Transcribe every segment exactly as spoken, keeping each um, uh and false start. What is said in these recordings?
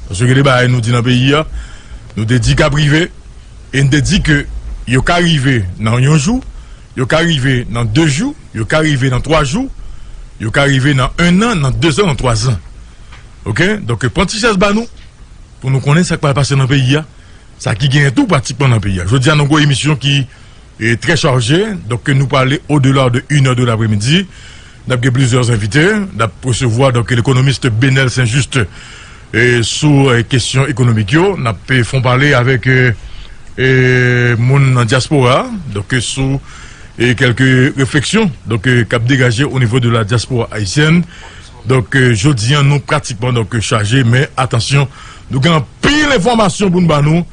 Paske gen de bagay nou di nan peyi a, nou te di k ap rive, e n te di ke yo ka rive nan yon jou, yo ka rive nan de jou, yo ka rive nan twa jou, yo ka rive nan en an, nan dezan, nan twazan. Oke? Donk, pran ti chèz ba nou, pou nou konnen sa k pral pase nan peyi a, sa ki genyen tou pratikman nan peyi a. Jodi a, nou gon emisyon ki e, trè chaje. Donk, nou pral ale au-delà de une heure de l'après-midi. N ap gen plizyè envite. N ap resevwa, donk, lekonomis Benel Saint-Just, e, sou, e, kesyon ekonomik yo. N ap, e, fon pale avèk, e, e, moun nan dyaspora, donk, e, sou, e, kèlke refleksyon, donk, e, k ap degaje o nivo de la diaspora haïtienne. Donk, e, jodi a, nou pratikman, donk, chaje, men atansyon, nou gen anpil enfòmasyon pou n ba nou,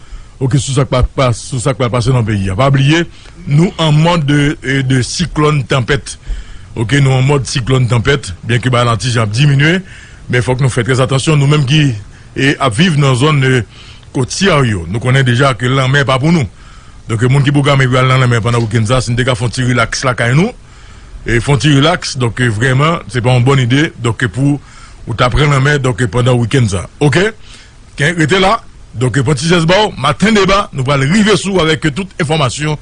oke, sou sa k pa, pa, sou sa k pral pase nan peyi a. Pa bliye, nou an mòd de, e, de siklòn tanpèt. Oke, nou an mòd siklòn tanpèt, byenke bagay la ti jan ap diminye, men fòk nou fè trè atansyon, nou menm ki, e, ap viv nan zòn, e, kotyè yo. Nou konnen deja ke lanmè pa pou nou. Donk, moun ki pwograme pou al nan lanmè pandan wikenn sa, si n te ka fè yon ti rilaks lakay nou, e fè yon ti rilaks, donk, e, vrèman, se pa yon bòn ide, donk, e, pou ou ta pran lanmè, donk, e, pandan wikenn sa. Oke? Ken, rete la. Donk, pran ti chèz ba w, Maten Deba, nou pral rive sou avèk tout enfòmasyon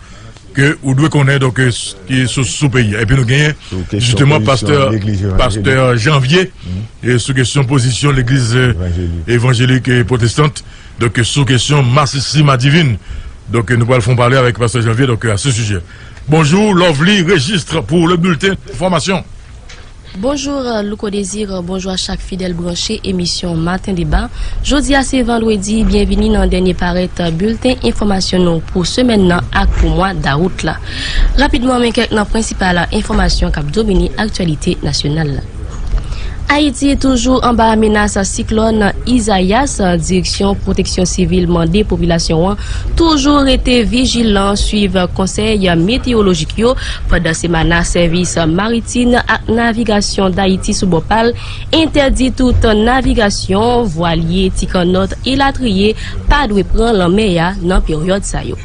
ke ou dwe konnen, donk, e, s-, ki sou, sou peyi a. Epi nou genyen, jisteman, pastè, pastè Janvier, e sou kesyon pozisyon legliz, e, evanjelik e pwotestant, donk, sou kesyon masisi madivin. Donk, nou pral fon pale avèk pastè Janvier, donk, a se sijè. Bonjou, Lovely Registre pou le bulletin d'information. Bonjou, Louko Désir, bonjou a chak fidèl branche emisyon Maten Deba. Jodi a se vandredi, byenvini nan dènye parèt bilten enfòmasyon nou pou semèn nan ak pou mwa dawout la. Rapidman, men kèk nan prensipal enfòmasyon k ap domine aktyalite nasyonal la. Ayiti toujou anba menas siklòn Isaias, direksyon pwoteksyon sivil mande popilasyon an toujou rete vijilan, swiv konsèy meteyolojik yo, pandan semana sèvis maritim ak navigasyon Dayiti sou bò pa l entèdi tout navigasyon, vwalye, ti kannòt elatriye pa dwe pran lanmè a nan peryòd sa yo.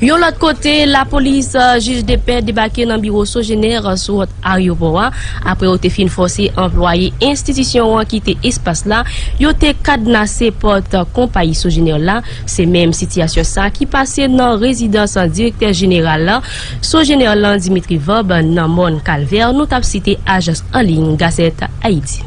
Yon lòt kote, lapolis, eh, jij de pè debake nan biwo Sogener, eh, sou wòt ayewopò a. Apre yo te fin fòse anplwaye enstitisyon an kite espas la, yo te kadnase pòt konpayi Sogener la. Se menm sitiyasyon sa ki pase nan rezidans direktè jeneral la, Sogener lan, Dimitri Vorbe, nan Mòn Kalvè, nou t ap site ajans an liy Gazette Haïti.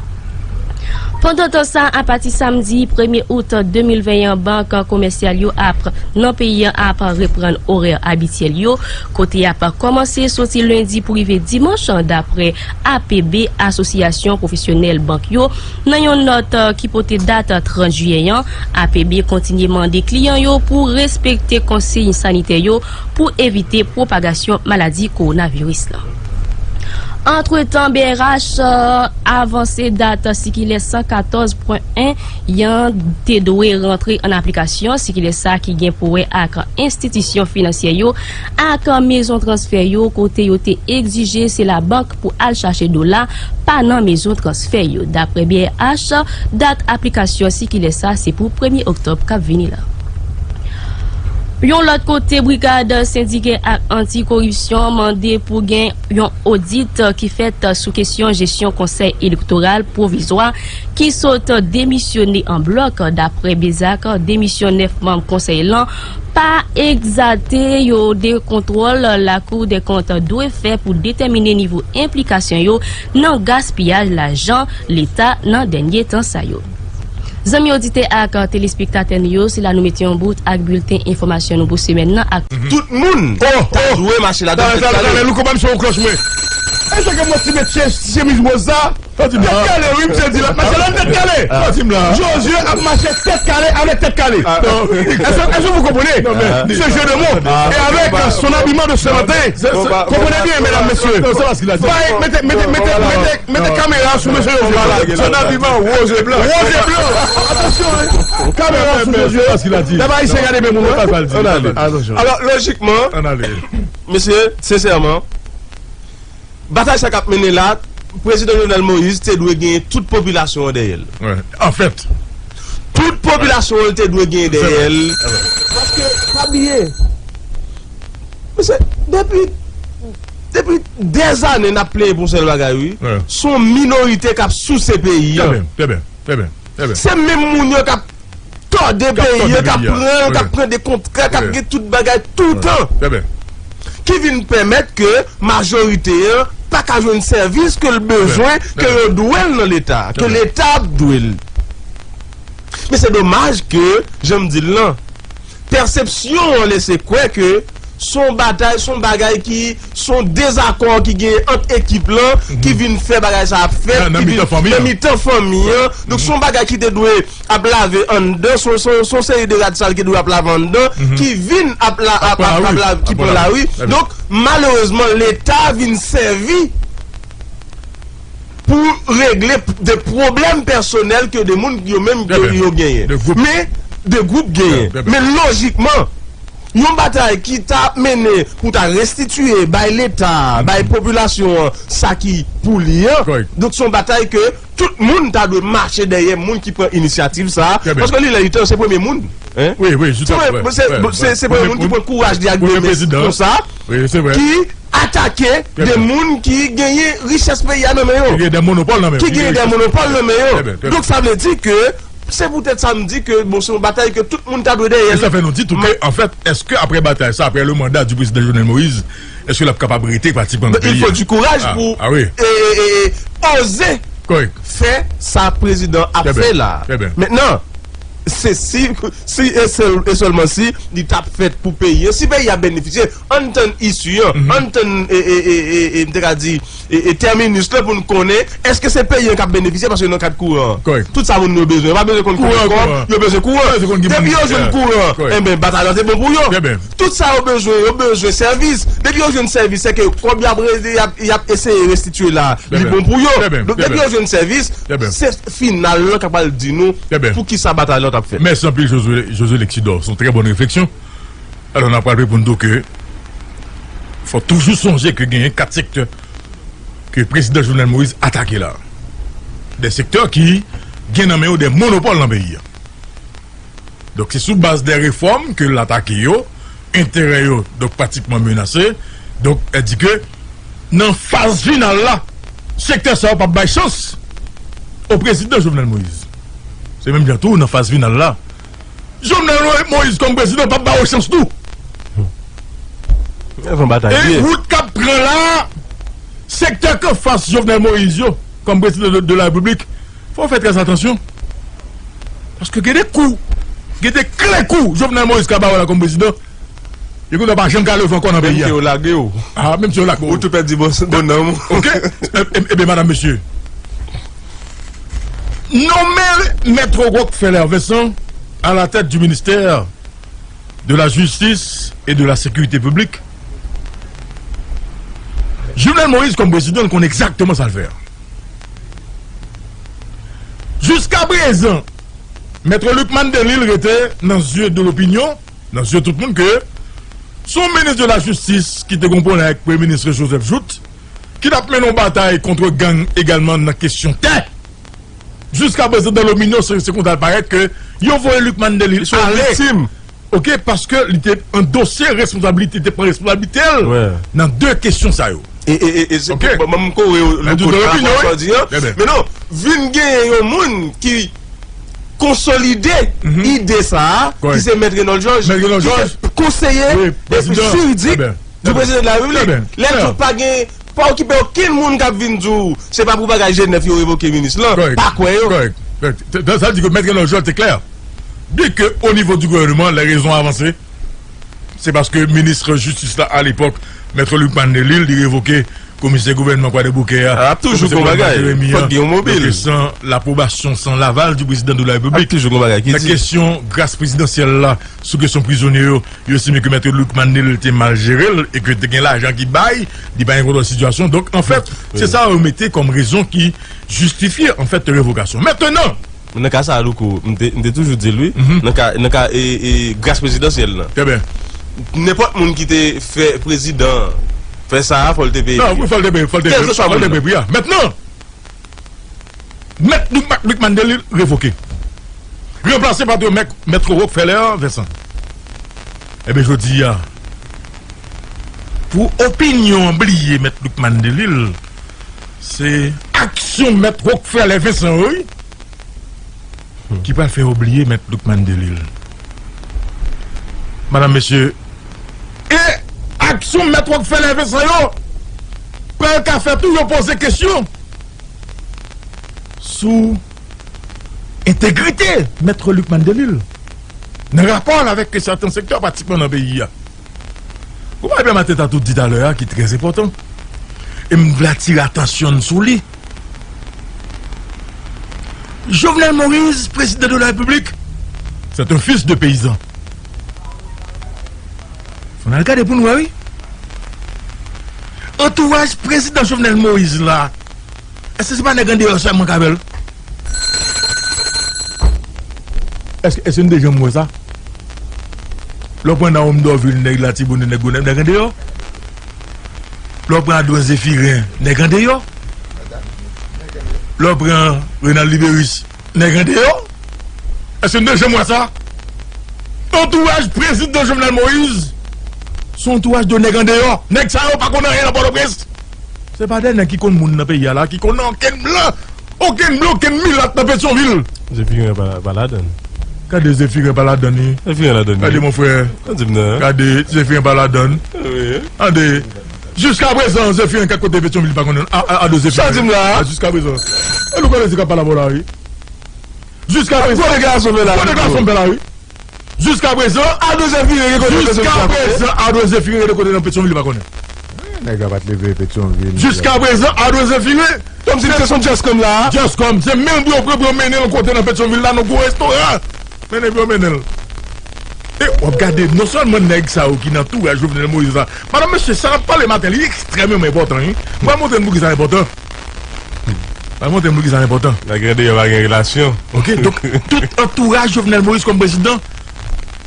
Pandan tan sa, apati samdi premye out de mil ven an, bank komèsyal yo ap, nan peyi an ap reprann orè abityèl yo, kote y ap kòmanse soti lendi pou rive dimanch, dapre A P B, Asosyasyon Pwofesyonèl Bank yo, nan yon nòt, eh, ki pote dat trant jiyè an. A P B kontinye mande kliyan yo pou respekte konsiy sanitè yo pou evite pwopagasyon maladi kowonaviris la. Antretan, B R H, eh, avanse dat sikilè san katòz pwen en an te dwe rantre an aplikasyon. Sikilè sa ki gen pou wè ak enstitisyon finansyè yo ak mezon transfè yo, kote yo te egzije se labank pou al chache dola, pa nan mezon transfè yo. Dapre B R H, dat aplikasyon sikilè sa se pou premye oktòb k ap vini la. Yon lòt kote, Brigad Sendike ak Anti Koripsyon mande pou gen yon odit ki fèt sou kesyon jesyon konsèy elektoral pwovizwa ki sot demisyone an blòk. Dapre Bezak, demisyon nèf manm konsèy lan pa egzate yon de kontwòl Lakou dè Kont dwe fè pou detèmine nivo enplikasyon yo nan gaspiyaj lajan Leta nan dènye tan sa yo. Zanmi oditè ak telespektatè nou yo, se la nou mete yon bout ak bilten enfòmasyon nou pou semèn nan ak tout moun ta dwe mache ladan tèt kale. Louko, ba m se yon klòch mwen. E sa ke mwen ti met chemiz woz sa? Tèt kale, wi, misye di l ap mache la tèt kale. Jozye ap mache tèt kale avèk tèt kale. Èske, èske vous comprenez ce jeu de mots? Et avec son habillement de ce matin, comprenez bien, mesdames, messieurs. Bay, mete, mete, mete, mete, mete kamera sou mesye Jozye. Son habillement rose et blanc. Rose et blanc. Attention, hein. Kamera sou Jozye. Lè pa Ayisyen gade men moun, hein. Alò, lojikman, mesye, sensèman, batay sa k ap mennen la, Prezidan Jovenel Moïse te dwe genyen tout popilasyon an dèyè l. Anfèt, tout popilasyon an te dwe genyen dèyè l. Paske, pa bliye, mesye, depi, depi dèzane n ap plenyen pou yon sèl bagay, wi. Se yon minorite k ap souse peyi a. Trè byen, trè byen, trè byen. Se menm moun yo k ap tòde peyi an, k ap pran, k ap pran de kontra, k ap gen tout bagay toutan, ki vin pèmèt ke majorite an pa ka jwenn sèvis ke l bezwen, ke yo dwe l nan Leta, ke Leta ap dwe l. Men se domaj ke, jan m di l lan, pèsepsyon an lese kwè ke s on batay, s on bagay ki, s on dezakò ki gen ant ekip lan, ki vin fè bagay sa ap fèt, ki vin nan mitan fanmi an. Donk, s on bagay ki te dwe ap lave anndan, s on, s on, s on seri de rad sal ki dwe ap lave anndan, ki vin ap la, ap, ap, ap lave, ki pran lari. Donk, malerezman, Leta vin sèvi pou regle de pwoblèm pèsonèl ke de moun yo menm yo genyen. Men, de gwoup genyen. Men lojikman, yon batay ki ta mennen pou ta restitiye, bay Leta, bay popilasyon an sa ki pou li an. Donk, se yon batay ke tout moun ta dwe mache dèyè moun ki pran inisyativ sa a. Paske li lè li tan, se premye moun. Se, se, se premye moun ki pran kouraj li ak de men konsa, ki atake de moun ki genyen richès peyi a nan men yo, ki genyen de monopòl nan men yo. Donk, sa vle di ke, se poutèt sa m di ke, bon, se yon batay ke tout moun ta dwe dèyè l. E sa fè nou di tou ke, anfèt, èske apre batay sa, apre le mandat du président Jovenel Moïse, èske l ap kapab rete pratikman nan peyi a? Il faut du courage pou, e, e, e, e, oze fè sa prezidan ap fè la. Mentnan, se si, si e sèl, e sèlman si li t ap fèt pou peyi an, si peyi a benefisye, ann tann isi an, ann tann, e, e, e, e, e, m te ka di, e, e, tèminis lan pou n konnen èske se peyi an k ap benefisye paske nan kad kouran an. Tout sa moun yo bezwen. Yo pa bezwen konn kouran ankò, yo bezwen kouran. Depi yo jwenn kouran, enben, batay la se bon pou yo. Tout sa yo bezwen, yo bezwen sèvis. Depi yo jwenn sèvis, se ke kòb y ap re-, y ap, y ap eseye restitiye la, li bon pou yo. Donk, depi yo jwenn sèvis, se final lan k ap al di nou pou ki sa batay la t ap fèt. Mèsi anpil, Josué, Josué Lexidor. Se yon trè bòn refleksyon. Alò, n ap pral reponn tou ke fò toujou sonje ke genyen kat sektè ke prezidan Jovenel Moïse atake la. De sektè ki gen nan men yo de monopòl nan peyi a. Donk, se sou baz de refòm ke l atake yo, enterè yo, donk, pratikman menase. Donk, el di ke nan faz final la, sektè sa yo p ap bay chans o prezidan Jovenel Moïse. Se menm jan tou, nan faz final la, Jovenel Moïse kòm prezidan p ap ba yo chans tou. E wout k ap pran la, sektè k anfas Jovenel Moïse yo, kòm prezidan de, de la Repiblik, fò w fè trè atansyon. Paske gen de kou, gen de kle kou Jovenel Moïse ka ba yo la kòm prezidan. Yo konnen pa janm ka leve ankò nan peyi a. Menm si yo lage w. Ah, menm si yo lage w. Ou tou pèdi bon, bon nanm ou. Ok? E, e, ebyen, madam, mesye. Nommer Maître Rockefeller Vincent à la tête du ministère de la Justice et de la Sécurité Publique. Jovenel Moïse, kòm prezidan, l konn egzakteman sa l fè a. Jiskaprezan, Mèt Lucmane Delille rete nan zye de lopinyon, nan zye tout moun, ke se yon minis de la jistis ki te gon pwoblèm avèk Premye Minis Joseph Jouthe, ki t ap mennen yon batay kont gang egalman nan kesyon tè. Jiskaprezan, dan lopinyon, se, se konsa l parèt ke yo voye Lucmane Delille ale. Ok, paske li te andose responsablite, te pran responsablite l nan de kesyon sa yo. E, e, e, e se pou, ban m kore w le kou de la pwòdi an. Men non, vin genyen yon moun ki konsolide ide sa a, ki se Mèt Renold Georges, ki se konseye jiridik du président de la République. Lè l di w pa gen, pa okipe okenn moun k ap vin di w se pa pou bagay G nèf yo revoke minis lan, pa kwè yo. Sa di ke Mèt Renold Georges te klè. Byenke o nivo di gouvènman, lè rezon avanse, se paske minis jistis la, a lepòk, Mèt Lucmane Delille, li revoke komisè gouvènman Kwadèboukè a, ap toujou gon bagay, fòk gen yon mobil. Donk, san lapwobasyon, san laval di prezidan de la Repiblik, nan kesyon gras prezidansyèl la, sou kesyon prizonye yo, yo estime ke Mèt Lucmane Delille te mal jere l e ke te gen lajan ki bay, li pa gen kontwòl sitiyasyon. Donk, anfèt, se sa yo mete kòm rezon ki jistifye, anfèt, revokasyon. Mentnan, nan ka sa a, Louko, m te, m te toujou di l, wi. Nan ka, nan ka, e, e, gras prezidansyèl lan. Trè byen. Nenpòt moun ki te fè prezidan fè sa a, fò l te peye pri. Non, wi, fò l te peye, fò l te peye, fò l te peye pri a. Mentnan, Mèt Luc, Luc Mandelil revoke. Ranplase pa Mèt, Mèt Rockefeller Vincent. Ebyen, jodi a, pou opinyon an bliye Mèt Luc Mandelil, se aksyon Mèt Rockefeller Vincent yo, wi. ki pral fè yo bliye Mèt Lucmane Delille. Madanm, mesye, e aksyon Mèt Rockefeller Vincent yo pral ka fè tou yo poze kesyon sou entegrite Mèt Lucmane Delille nan rapò l avèk sèten sektè pratikman nan peyi a. Ou pa byen maten ta tout di talè a ki trè enpòtan. E m vle atire atansyon n sou li. Jovenel Moïse, président de la République, c'est un fils de paysan. Fò n al gade pou n wè, wi. Antouraj prezidan Jovenel Moïse la, èske se pa nèg andeyò sèlman k avè l? Èske, èske n te janm wè sa? Lè w pran Naome Dorvil, nèg Latibonit, nèg Gwo Nèf, nèg andeyò. Lè w pran Adrien Zéphirin, nèg andeyò. Lè w pran Renald Libérus, nèg andeyò. Èske n te janm wè sa? Antouraj prezidan Jovenel Moïse, se yon antouraj de nèg andeyò. Nèg sa yo pa konn anyen nan Pòtoprens. Se pa de nèg ki konn moun nan peyi a la, ki konn okenn blan, okenn blan, okenn milat nan Petyonvil. Zéphirin pa, pa ladann. Gade Zéphirin pa ladann, wi. Zéphirin ladann, wi. Gade, mon frè. Sa di m nan. Gade, Zéphirin pa ladann. Wi. Gade. Jiska prezan, Zéphirin, kèk kote Petyonvil pa konnen. A, a, Ado Zéphirin. Sa di m la. A, jiska prezan. E nou konnen se k ap pale avè w la, wi. Jiska prezan. Gwo nèg gason fè la. Gwo nèg gason fè la, wi. Jiska prezan, Adrien Zéphirin gen kote nan Petyonvil li pa konnen. Jiska prezan, Adrien Zéphirin gen kote nan Petyonvil li pa konnen. Nèg la pa t leve Petyonvil. Jiska prezan, Adrien Zéphirin. Kòmsi se son Djèskòm la. Djèskòm, se menm pou yo pran pou yo mennen l kote nan Petyonvil la, nan gwo restoran. Mennen pou yo mennen l. E w ap gade, non sèlman nèg sa yo ki nan antouraj Jovenel Moïse la. Madanm, mesye, sa n ap pale maten, li ekstrèmeman enpòtan, wi. Mwen montre n poukisa l enpòtan. Mwen montre n poukisa l enpòtan. Nèg andeyò pa gen relasyon. Ok, donk, tout antouraj Jovenel Moïse kòm prezidan,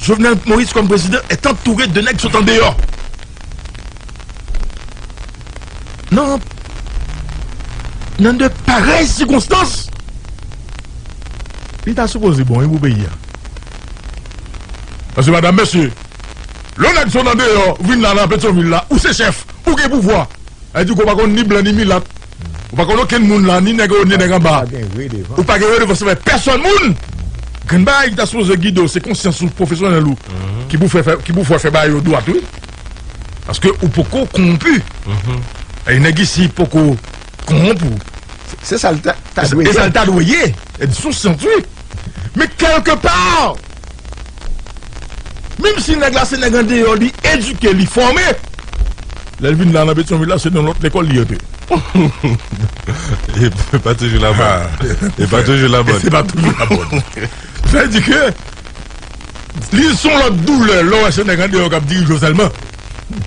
Jovenel Moïse kòm prezidan est entouré de nèg sot andeyò. Nan, nan de parèy sikonstans, li ta sipoze bon, wi, pou peyi a. Paske, madanm, mesye, lè yon nèg sot andeyò vin la nan Petyonvil la, ou se chèf, ou gen pouvwa. Sa vle di ke w pa konn ni blan ni milat. Ou pa konn okenn moun la, ni nèg anwo, ni nèg anba. Ou pa gen redevan. Ou pa gen redevan anvè pèsòn moun. Grenn bagay ki ta sipoze gide w, se konsyans ou pwofesyonèl ou. Ki pou fè, fè, ki pou fè, fè bagay yo dwat, wi. Paske ou poko kowonpi. E nèg isi poko kowonp ou. Se, se sa l ta, ta dwe ye. E sa l ta dwe ye. E di sou sant, wi. Men kèlkepa, menm si nèg la se nèg andeyò, li edike, li fòme, lè l vin la nan Petyonvil la, se nan lòt lekòl li antre. E pa toujou labòn. E pa toujou labòn. E se pa toujou labòn. Sa vle di ke li se yon lòt doulè lè w wè se nèg andeyò k ap dirije w sèlman.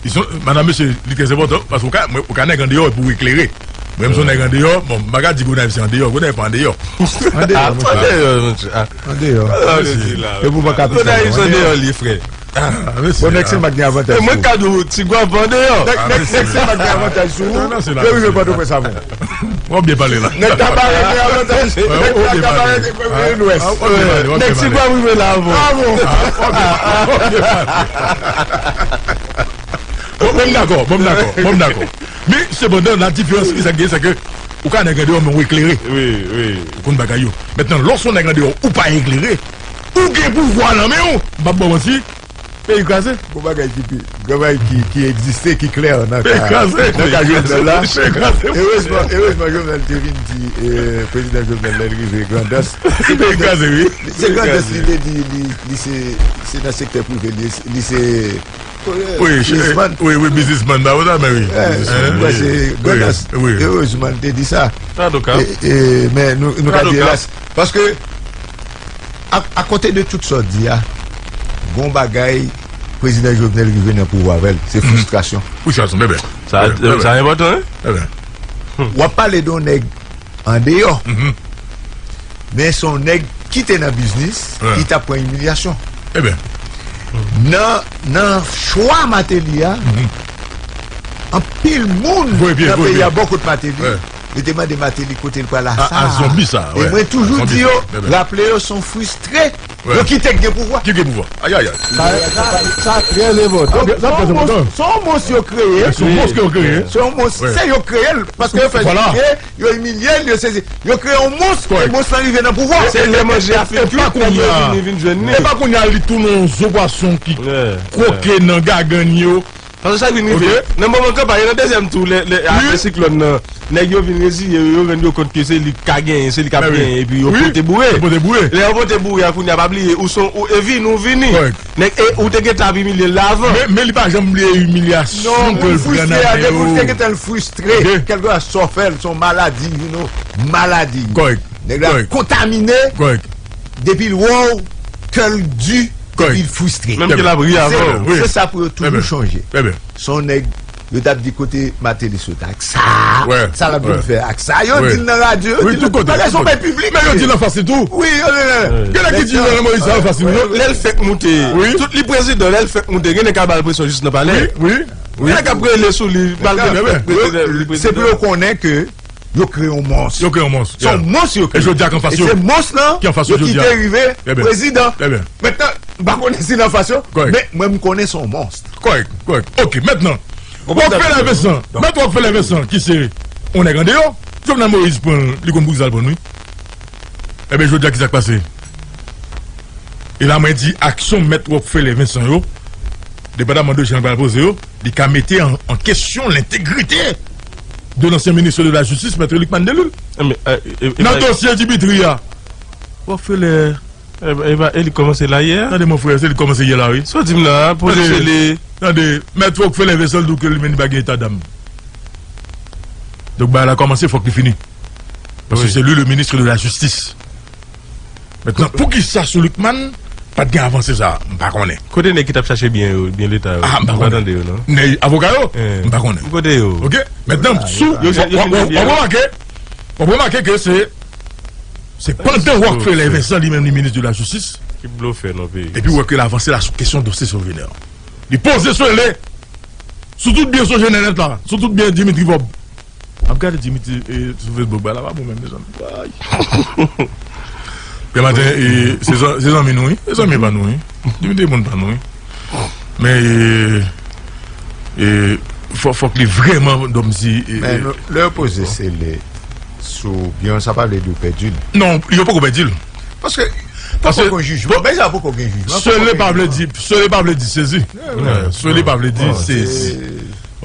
Li se yon, madanm, mesye, li trè enpòtan, paske ou ka, mwen, ou ka nèg andeyò epi w eklere. Mwen, m se yon nèg andeyò, bon, m pa ka di Gonayiv se andeyò, Gonayiv pa andeyò. Andeyò, monchè. Andeyò, monchè. Andeyò. Sa w vle di la? Epi w pa ka pita non, andeyò. Andeyò li, frè. Ah, mesye. Bon, nèg Senmak gen avantaj sou ou. Mwen ka di w, Ti Gwav andeyò. Nèg, nèg, nèg Senmak gen avantaj sou ou. Yo rive Pòtoprens avan w. W ap byen pale la. Nèg Tabarre gen avantaj. Nèg Tabarre gen Lwès. Nèg Ti Gwav rive la avan w. Ah bon? Bon, bon, m dakò, bon, m dakò, bon, m dakò. Men, sepandan, la diferans ki sa k genyen, se ke ou ka nèg andeyò, men ou eklere. Wi, wi. Ou konn bagay yo. Mentnan, lè w se yon nèg andeyò, ou pa eklere. Ou gen pouvwa nan men w. M p ap ba w manti. Peyi kraze. Gon bagay ki pi, gon bagay ki, ki egziste, ki klè nan ka, nan ka Jovenel la. Erezman, erezman, Jovenel te vin di, eh, prezidan Jovenel, lè l rive Grandans. Peyi kraze, wi. Se Grandans li te di, li, li se, se nan sektè prive, li, li se, eh, wi, biznismann. Wi, wi, biznismann, ba, ou ta, men wi. Eh, biznismann, wi. Se Grandans. Wi. Erezman, li te di sa. E, e, men nou, nou ka di elas. Paske, a, akote de tout sa w di a, gon bagay, prezidan Jovenel rive nan pouvwa avè l. Se fristrasyon. Fristrasyon, bebe. Sa, sa enpòtan, wi. W ap pale de yon nèg andeyò, men se yon nèg ki te nan biznis, ki t ap pran imilyasyon. Nan, nan chwa Martelly a, anpil moun nan peyi a bò kot Martelly. Yo te mande Martelly kote l pral a sa. E mwen toujou di yo, raple yo, se yon fristre. Yo kite k gen pouvwa. Ki gen pouvwa? Ayayay. Sa, sa, sa trè enpòtan. Se yon mons yo kreye. Se yon mons yo kreye. Se yon mons, se yo kreye l, paske yo fè imilye, yo imilye l, yo sezi. Yo kreye yon mons, e mons lan rive nan pouvwa. Se lè manje a fin kwit, nèg yo vini, vin jwenn li. E pa kounye a li tounen yon zo pwason ki kwoke nan gagann yo. Paske sa k vin rive, nan moman kanpay, nan dezyèm tou, lè, lè, apre siklòn nan, nèg yo vin reziye yo, yo rann yo kont ke se li k ka genyen, se li k ap genyen, epi yo pote boure. Lè yo pote boure a, kounye a, pa bliye, ou se yon, ou, e vini, ou vini. Nèg, e ou te gentan ap imilye l la avan. Men, men li pa janm bliye imilyasyon ke l pran nan men yo. Non, moun fristre a, depi ou te gentan l fristre, kèlkeswa sa w fè l, se yon maladi, you know, maladi. Nèg la kontamine. Depi l wè w, kè l di, epi l fristre. Menm ke l ap ri avè w. Se sa pou yo toujou chonje. Se yon nèg, yo t ap di kote Martelly sot ak sa, sa l ap vin fè ak sa. Yo di l nan radyo, yo di l nan tout kote, bagay se yon bagay piblik. Men yo di l anfas li tou. Wi, yo di l. Gen nèg ki di Jovenel Moïse sa anfas li tou. Lè l fèk moute, tout li prezidan, lè l fèk moute, gen nèg k al ba l presyon jis nan palè. Gen nèg k ap rele sou li, malgre l fèk prezidan, li prezidan. Se pou yo konnen ke yo kreye yon mons. Yo kreye yon mons. Se yon mons yo kreye. E jodi a k anfas yo. E se mons lan yo kite rive prezidan. Mentnan, m pa konnen si l anfas yo, men mwen m konnen se yon mons. Kòrèk, kòrèk. Oke, mentnan, Rockefeller Vincent, Mèt Rockefeller Vincent, ki se yon nèg andeyò, Jovenel Moïse pran l, li konn pou kisa l pran l, wi. Ebyen, jodi a, kisa k pase? E la, mwen di, aksyon Mèt Rockefeller Vincent yo, depandaman de jan l pral poze yo, li ka mete an, an kesyon lentegrite de lansyen minis de la jistis, Mèt Lucmane Delille. Nan dosye Dimitri a, Rockefeller. E, e, e li kòmanse la yè a? Tande, mon frè, se li k kòmanse yè la, wi. Sa w di m la a, poze sele. Tande, Mèt Rockefeller Vincent di w ke li menm li pa gen eta dam. Donk, bagay la kòmanse, fòk li fini. Paske se li le ministre de la justice. Mentnan, poukisa sou Lucmane pa t gen avanse sa a? M pa konnen. Kote nèg ki t ap chache byen yo, byen leta yo? Ah, m pa konnen. M pa tande yo, non. Nèg avoka yo? M pa konnen. Kote yo? Oke? Mentnan, sou, w ap remake, w ap remake ke se, se pandan Rockefeller Vincent li menm li minis de la jistis, ki blofè nan peyi. Epi w wè ke l avanse la sou kesyon dosye Sogener. Li poze sele sou tout byen Sogener nèt la, sou tout byen Dimitri Vorbe. M ap gade Dimitri, e, sou Facebook, bagay la pa bon menm, mezanmi. Ay. Dematen, e, se zan-, se zanmi nou, wi. Se zanmi pa nou, wi. Dimitri moun pa nou, wi. Men, e, e, fò, fòk li vrèman, dòm si, e, men e, nou, lè yo poze sele sou byen, sa pa vle di w pèdi l. Non, yo poko pèdi l. Paske, paske poko gen jijman. Men sa poko gen jijman. Sele pa vle di, sele pa vle di sezi. Sele pa vle di sezi.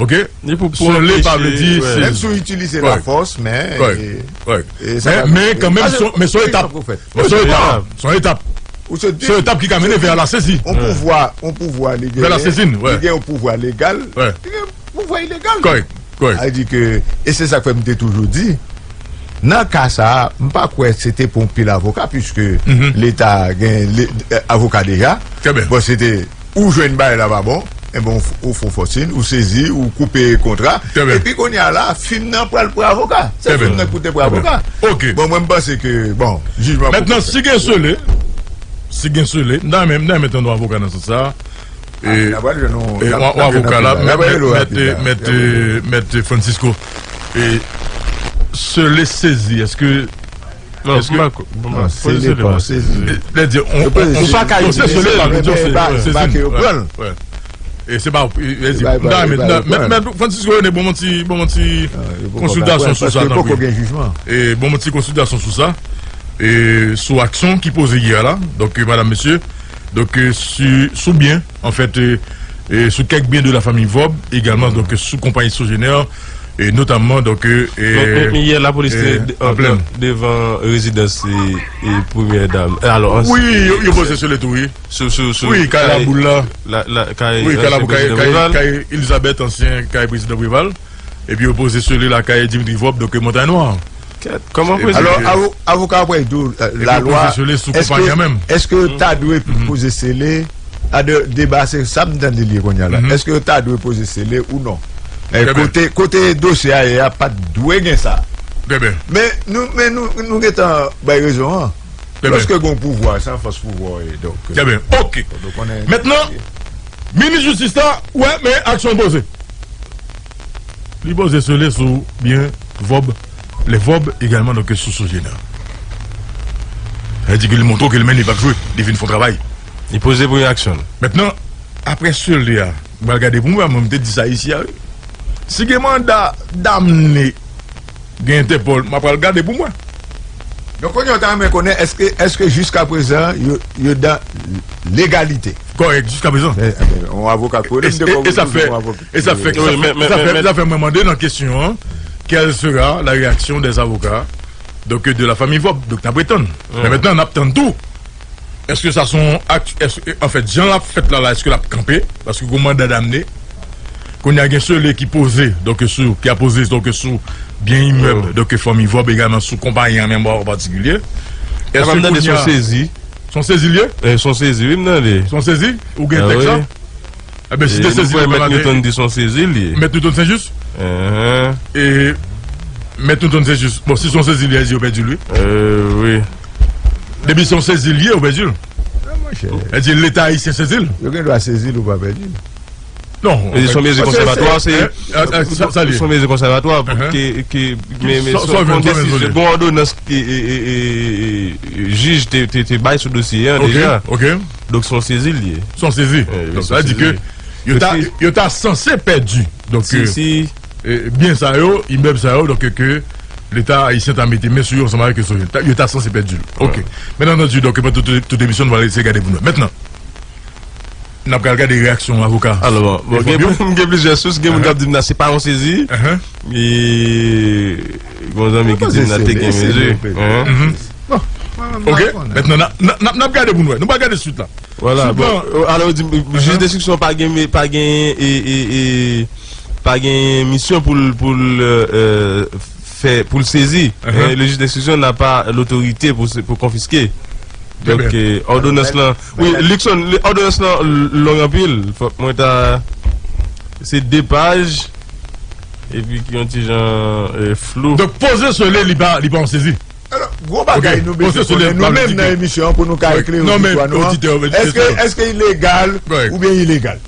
Oke? Sele pa vle di sezi. Menm si w itilize lafòs, men, e, e sa pa vle di. Men kanmenm, men se yon etap. Men se yon etap. Se yon etap. Se yon etap ki ka mennen vè la sezi. Yon pouvwa, yon pouvwa li genyen. Vè la sezi, wi. Li gen yon pouvwa legal. Wi. Li gen yon pouvwa ilegal. Kòrèk, kòrèk. Sa vle di ke, e se sa k fè m te toujou di, nan ka sa a, m pa kwè se te pou yon pil avoka, piske Leta gen le-, avoka deja. Trè byen. Bon, se te ou jwenn bagay la pa bon, enben, ou f-, ou fè yon fòsin, ou sezi, ou koupe kontra. Trè byen. Epi kounye a la, fim nan pral pran avoka. Se fim nan ki pou te pran avoka. Trè byen. Oke. Bon, mwen, m panse ke, bon, jijman poko fèt. Mentnan, si gen sele, si gen sele, m ta renmen, m ta renmen tande yon avoka nan sans sa a. E, n ap pral jwenn yon, e, n ap, yon, n ap avoka la, mèt, mèt, mèt, e, mèt Francisco. E, sele sezi, èske, non, èske, m pa ko-, m pa, non, sele pa, sezi. Sètadi, on, on, on, se pa ka itilize sele, men, men, men, men ke yo pran l. E se pa, e, e, m ta renmen, mèt, mèt Francisco, bon, bon ti, bon, bon ti konsiltasyon sou sa, tanpri. E, bon, bon ti konsiltasyon sou sa. E, sou aksyon ki poze yè la. Donk, e, madam, mesye, donk, e, si, sou byen, anfèt, e, e, sou kèk byen de la fanmi Vorbe, egalman, donk, sou konpayi Sogener, e, notamman, donk, e, e, men, men, men yè, lapolis te de-, an plèn devan rezidans, e, e, premyè dam. E, alò, wi, yo, yo poze sele tou, wi. Sou, sou, sou, wi, kay Laboul la. La, la, kay, wi, kay Laboul, kay, kay, kay Elizabeth, ansyen kay prezidan Preval. Epi yo poze sele lakay Dimitri Vorbe, donk, Montay Nwa. Kèt, kòman prezidan? Alò, avo-, avoka ap di w, e, lalwa, èske, èske yo ta dwe poze sele, a de, deba se sa m tande li ye kounye a la. Èske yo ta dwe poze sele ou non? E, kote, kote dosye a ye a, pa t dwe gen sa. Trè byen. Men nou, men nou, nou gentan bay rezon an. Trè byen. Lòske gen yon pouvwa, se an fòs pouvwa w ye, donk, e, trè byen. Oke. Fò nou konnen. Mentnan, minis jistis la, wè, men aksyon poze. Li poze sele sou byen Vorbe, lè Vorbe egalman, donk, sou Sogener. Sa di ke li montre ke li menm li p ap jwe, li vin fè yon travay. Li poze premye aksyon l. Mentnan, apre sele a, m pral gade pou m wè, mwen m te di sa isi a, wi. Si gen manda damne, gen entèpòl, m ap pral gade pou m wè. Donk, kounye a, w ta renmen konnen, èske, èske jiskaprezan, yo, yo dan legalite? Kòrèk, jiskaprezan. E, e, yon avoka k rele m, e sa fè, e sa fè, e sa fè mwen mande nan kesyon an, quelle sera la réaction des avocats, donc, de la famille Vorbe? Donk, n ap retann. Men mentnan, n ap tann tou. Èske sa se yon ak-, èske, anfèt, jan l ap fèt la, la, èske l ap kanpe? Paske gon manda damne. Kounye a gen sele ki poze, donk, sou, ki apoze, donk, sou byen imèb, donk, fanmi Vorbe, egalman sou konpayi an menm an patikilye. Èske kounye a se yon sezi? Se yon sezi l ye? E, se yon sezi, wi, m tande. Se yon sezi? Ou gen tèks la? Enben, si te sezi, nou pral mande. Mèt Newton di se yon sezi l ye. Mèt Newton Saint-Just? E, Mèt Newton Saint-Just. Bon, si se yon sezi l ye, yo pèdi l, wi. E, wi. Depi se yon sezi l ye, yo pèdi l. Non, monchè. Èdi Leta ayisyen sezi l. Yo gen dwa sezi l ou pa pèdi l. Non, e se yon mezi konsèvatwa, se, se yon mezi konsèvatwa ke, ke, men, men se yon desizyon, gon òdonans ke, e, e, e, e, jij te, te, te bay sou dosye an deja. Donk, se yon sezi l ye. Se yon sezi. Donk, sa di ke yo ta, yo ta sanse pèdi. Donk, e, byen sa yo, imèb sa yo, donk, ke Leta ayisyen ta mete men sou yo ansanm avèk yo, yo ta sanse pèdi l. Ok. Byen antandi, donk, pandan tout, tout emisyon, nou va eseye gade pou nou. Mentnan, n ap pral gade reyaksyon avoka. Alò, bon, gen, m gen plizyè sous, gen moun k ap di m nan, se pa yon sezi. E, gon zanmi ki di m nan te gen mezi. Ok, mentnan, n ap, n ap, n ap gade pou nou wè. Nou pral gade swit la. Vwala, bon, alò, di, jij denstriksyon pa gen, pa gen, e, e, e, pa gen misyon pou l, pou l, e, e, fè, pou l sezi. E, le juge d'instruction n'a pas l'autorité pour, pour confisquer. Donk, e, òdonans lan, wi, Luckson, òdonans lan long anpil. Fòk mwen ta, se de paj, epi ki yon ti jan, e, flou. Donk, poze sele, li pa, li pa yon sezi. Alò, gwo bagay nou bezwen konnen, nou menm nan emisyon an, pou nou ka eklere oditwa nou an. Èske, èske ilegal oubyen ilegal?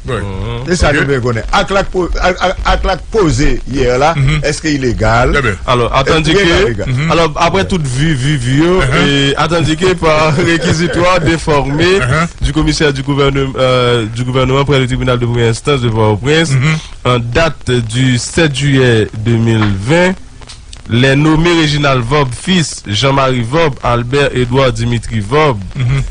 Se sa nou bezwen konnen. Ak la k po-, ak, ak, ak la k poze yè la, èske ilegal? Alò, atandi ke, alò, apre tout vi, vi, vi yo, e atandi ke par réquisitoire déformé du commissaire du gouvernement, euh, du gouvernement près le tribunal de première instance de Port-au-Prince, en date du sept juillet deux mille vingt, les nommés Réginald Vorbe fils, Jean-Marie Vorbe, Albert Édouard Dimitri Vorbe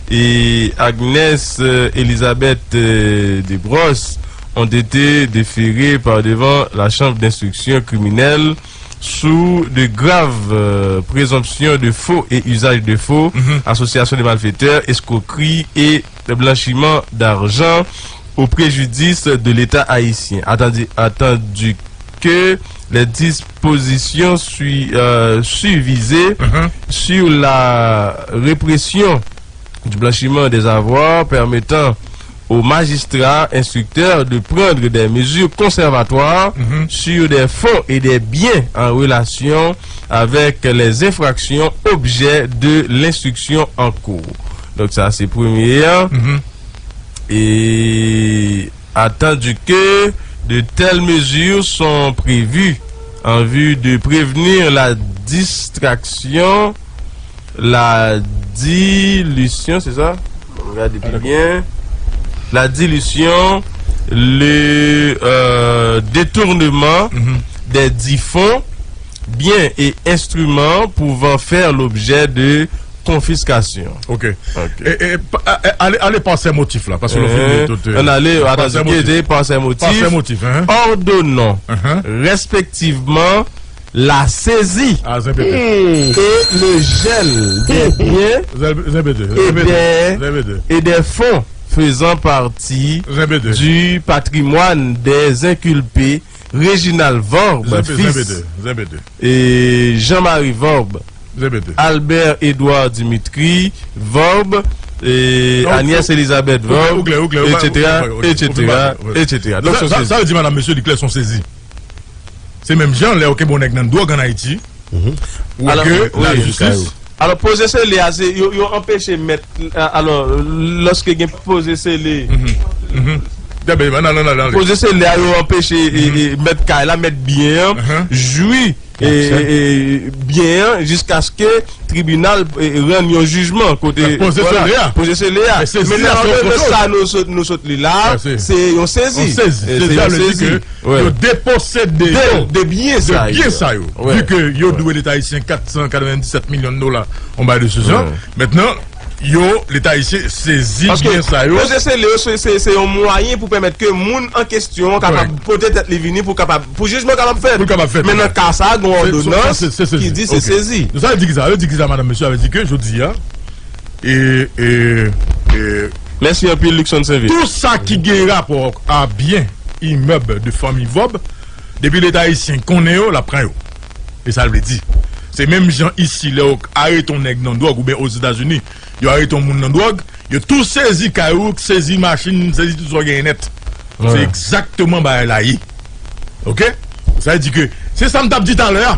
et Agnès, euh, Elisabeth, euh, Desbrosses ont été déférés par devant la chambre d'instruction criminelle sous de graves, euh, présomptions de faux et usage de faux, association de malfaiteurs, escroquerie et blanchiment d'argent au préjudice de l'État haïtien. Atandi, atandi que les dispositions sui-, euh, susvisées sur la répression du blanchiment des avoirs permettant aux magistrats instructeurs de prendre des mesures conservatoires sur des fonds et des biens en relation avec les infractions objet de l'instruction en cours. Donk, sa se premye an. E attendu que de telles mesures sont prévues en vue de prévenir la distraction, la dilution, c'est ça? Regardez bien. La dilution, le, euh, détournement des dits fonds, biens et instruments pouvant faire l'objet de confiscation. Ok. Ok. E, e, pa, e, ale, ale pa sè motif la, paske nou fin li tout, e, ann ale, pa sè motif. Ordonnons respectivement la saisie et le gel des biens et des, et des fonds faisant partie du patrimoine des inculpés Réginald Vorbe fils et Jean-Marie Vorbe, Albert Édouard Dimitri Vorbe, et Agnès Elisabeth Vorbe, et cetera, et cetera, et cetera. Donk, sa, sa vle di, madanm, mesye, li klè, se yon sezi. Se menm jan lè ou kenbe yon nèg nan dwòg ann Ayiti, ou wè ke lajistis. Alò, poze sele a, se yo, yo anpeche mèt, alò, lòske gen poze sele, poze sele a, yo anpeche, e, e, mèt kay la, mèt byen an, jwi e, e, byen an jiskaske tribinal, e, rann yon jijman kote, vwala, poze sele a. Men nan òdonans sa nou sot, nou sot li la, se yon sezi. Yon sezi. Yo deposede yo de byen sa yo. Vi ke yo dwe Leta ayisyen kat san katrevenndisèt milyon dola, yon bagay de se jan. Mentnan, yo, Leta ayisyen sezi byen sa yo. Paske poze sele yo, se, se, se yon mwayen pou pèmèt ke moun an kesyon an kapab pote tèt li vini pou kapab, pou jijman kapab fèt. Pou l kapab fèt. Men nan ka sa a, gen yon òdonans ki di se sezi. Sa vle di ki sa? Yo di ki sa, madanm, mesye? Sa vle di ke jodi a, e, e, e, mèsi anpil, Luckson Saint-Vil. Tou sa ki gen rapò a byen imèb de fanmi Vòb, depi Leta ayisyen konnen yo, l ap pran yo. E sa l vle di. Se menm jan isi, lè yo arete yon nèg nan dwòg oubyen Ozetazini, yo arete yon moun nan dwòg, yo tou sezi kay ou, sezi machin, sezi tout sa w genyen nèt. Se egzakteman bagay la ye. Oke? Sa vle di ke, se sa m t ap di talè a.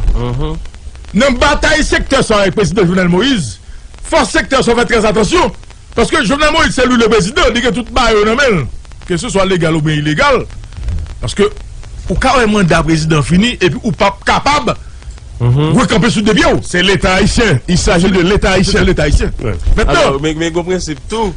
Nan batay sektè sa avèk prezidan Jovenel Moïse, fò sektè sa fè trè atansyon. Paske Jovenel Moïse, se li le prezidan, li gen tout bagay yo nan men l. Keseswa legal oubyen ilegal. Paske ou ka wè manda prezidan fini epi ou p ap kapab rekanpe sou de pye w. C'est l'État haïtien. Il s'agit de l'État haïtien. Se Leta ayisyen. Mentnan, alò, men, men gen yon prensip tou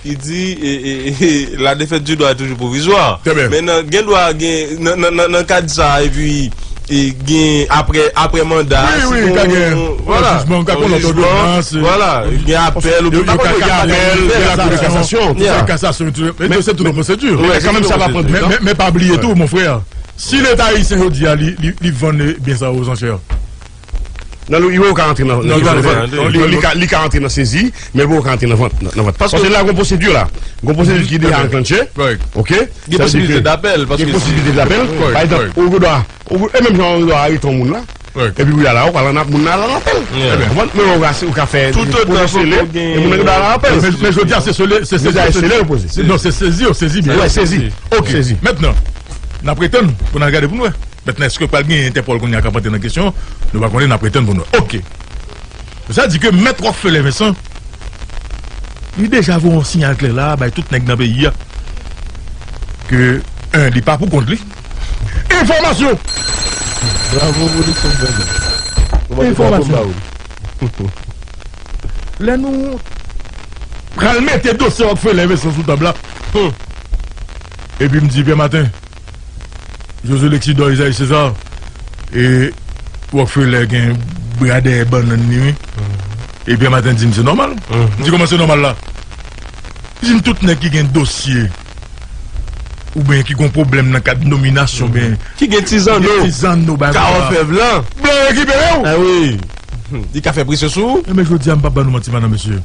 ki di, e, e, e, la défaite du droit est toujours provisoire. Trè byen. Men nan, gen dwa gen, nan, nan, nan, nan kad sa, epi, e, gen apre, apre manda, wi, wi, ka gen yon jijman, ka gen lòt òdonans, vwala, gen apèl, ou pa konn gen apèl, gen la Cour de cassation, tout sa, kasasyon, tout, men se tout yon pwosedi. Men kanmenm, sa va pran du tan. Men, men, men pa bliye tou, mon frè, si Leta ayisyen jodi a, li, li, li vann byen sa yo aux enchères. Non, li, li ka antre nan, li, li ka, li ka antre nan sezi, men li poko ka antre nan vant, nan, nan vant. Paske la, gon pwosedi la. Gon pwosedi ki deja anklanche. Oke? Gen posibilite dapèl, paske gen posibilite dapèl. Pa egzanp, ou gen dwa, ou, e menm jan ou gen dwa arete yon moun la, epi ou al la, ou al an ap, moun nan al an apèl. Ou konprann? Men ou ka, ou ka fè poze sele, e moun nan gen dwa al an apèl. Men, men jodi a, se sele, se sele yo poze. Non, se sezi yo sezi byen. Wi, sezi. Oke. Mentnan, n ap retann pou n al gade pou n wè. Mentnan, èske pral gen Entèpòl kounye a k ap antre nan kesyon? Nou pa konnen, n ap retann pou n wè. Oke. Sa di ke Mèt Rockfeller Vincent, li deja voye yon siyal klè la, bay tout nèg nan peyi a, ke, en, li pa pou kont li. Enfòmasyon! Bravo pou Luckson Vincent. Enfòmasyon. Lè nou pral mete dosye Rockfeller Vincent sou tab la, epi m di, Pierre Martin, José Lexidor, Isaïe César, e Rockfeller gen bra dèyè bannann li, wi. E Pierre Martin di m se nòmal. M di kòman se nòmal la? Li di m tout nèg ki gen dosye oubyen ki gen pwoblèm nan kad nominasyon, oubyen ki gen ti zanno, ki gen ti zanno bagay la. Ka wè fè blan. Blan rekipere w. A wi. Li ka fè presyon sou ou. Enben jodi a m p ap ban nou manti, madanm, mesye.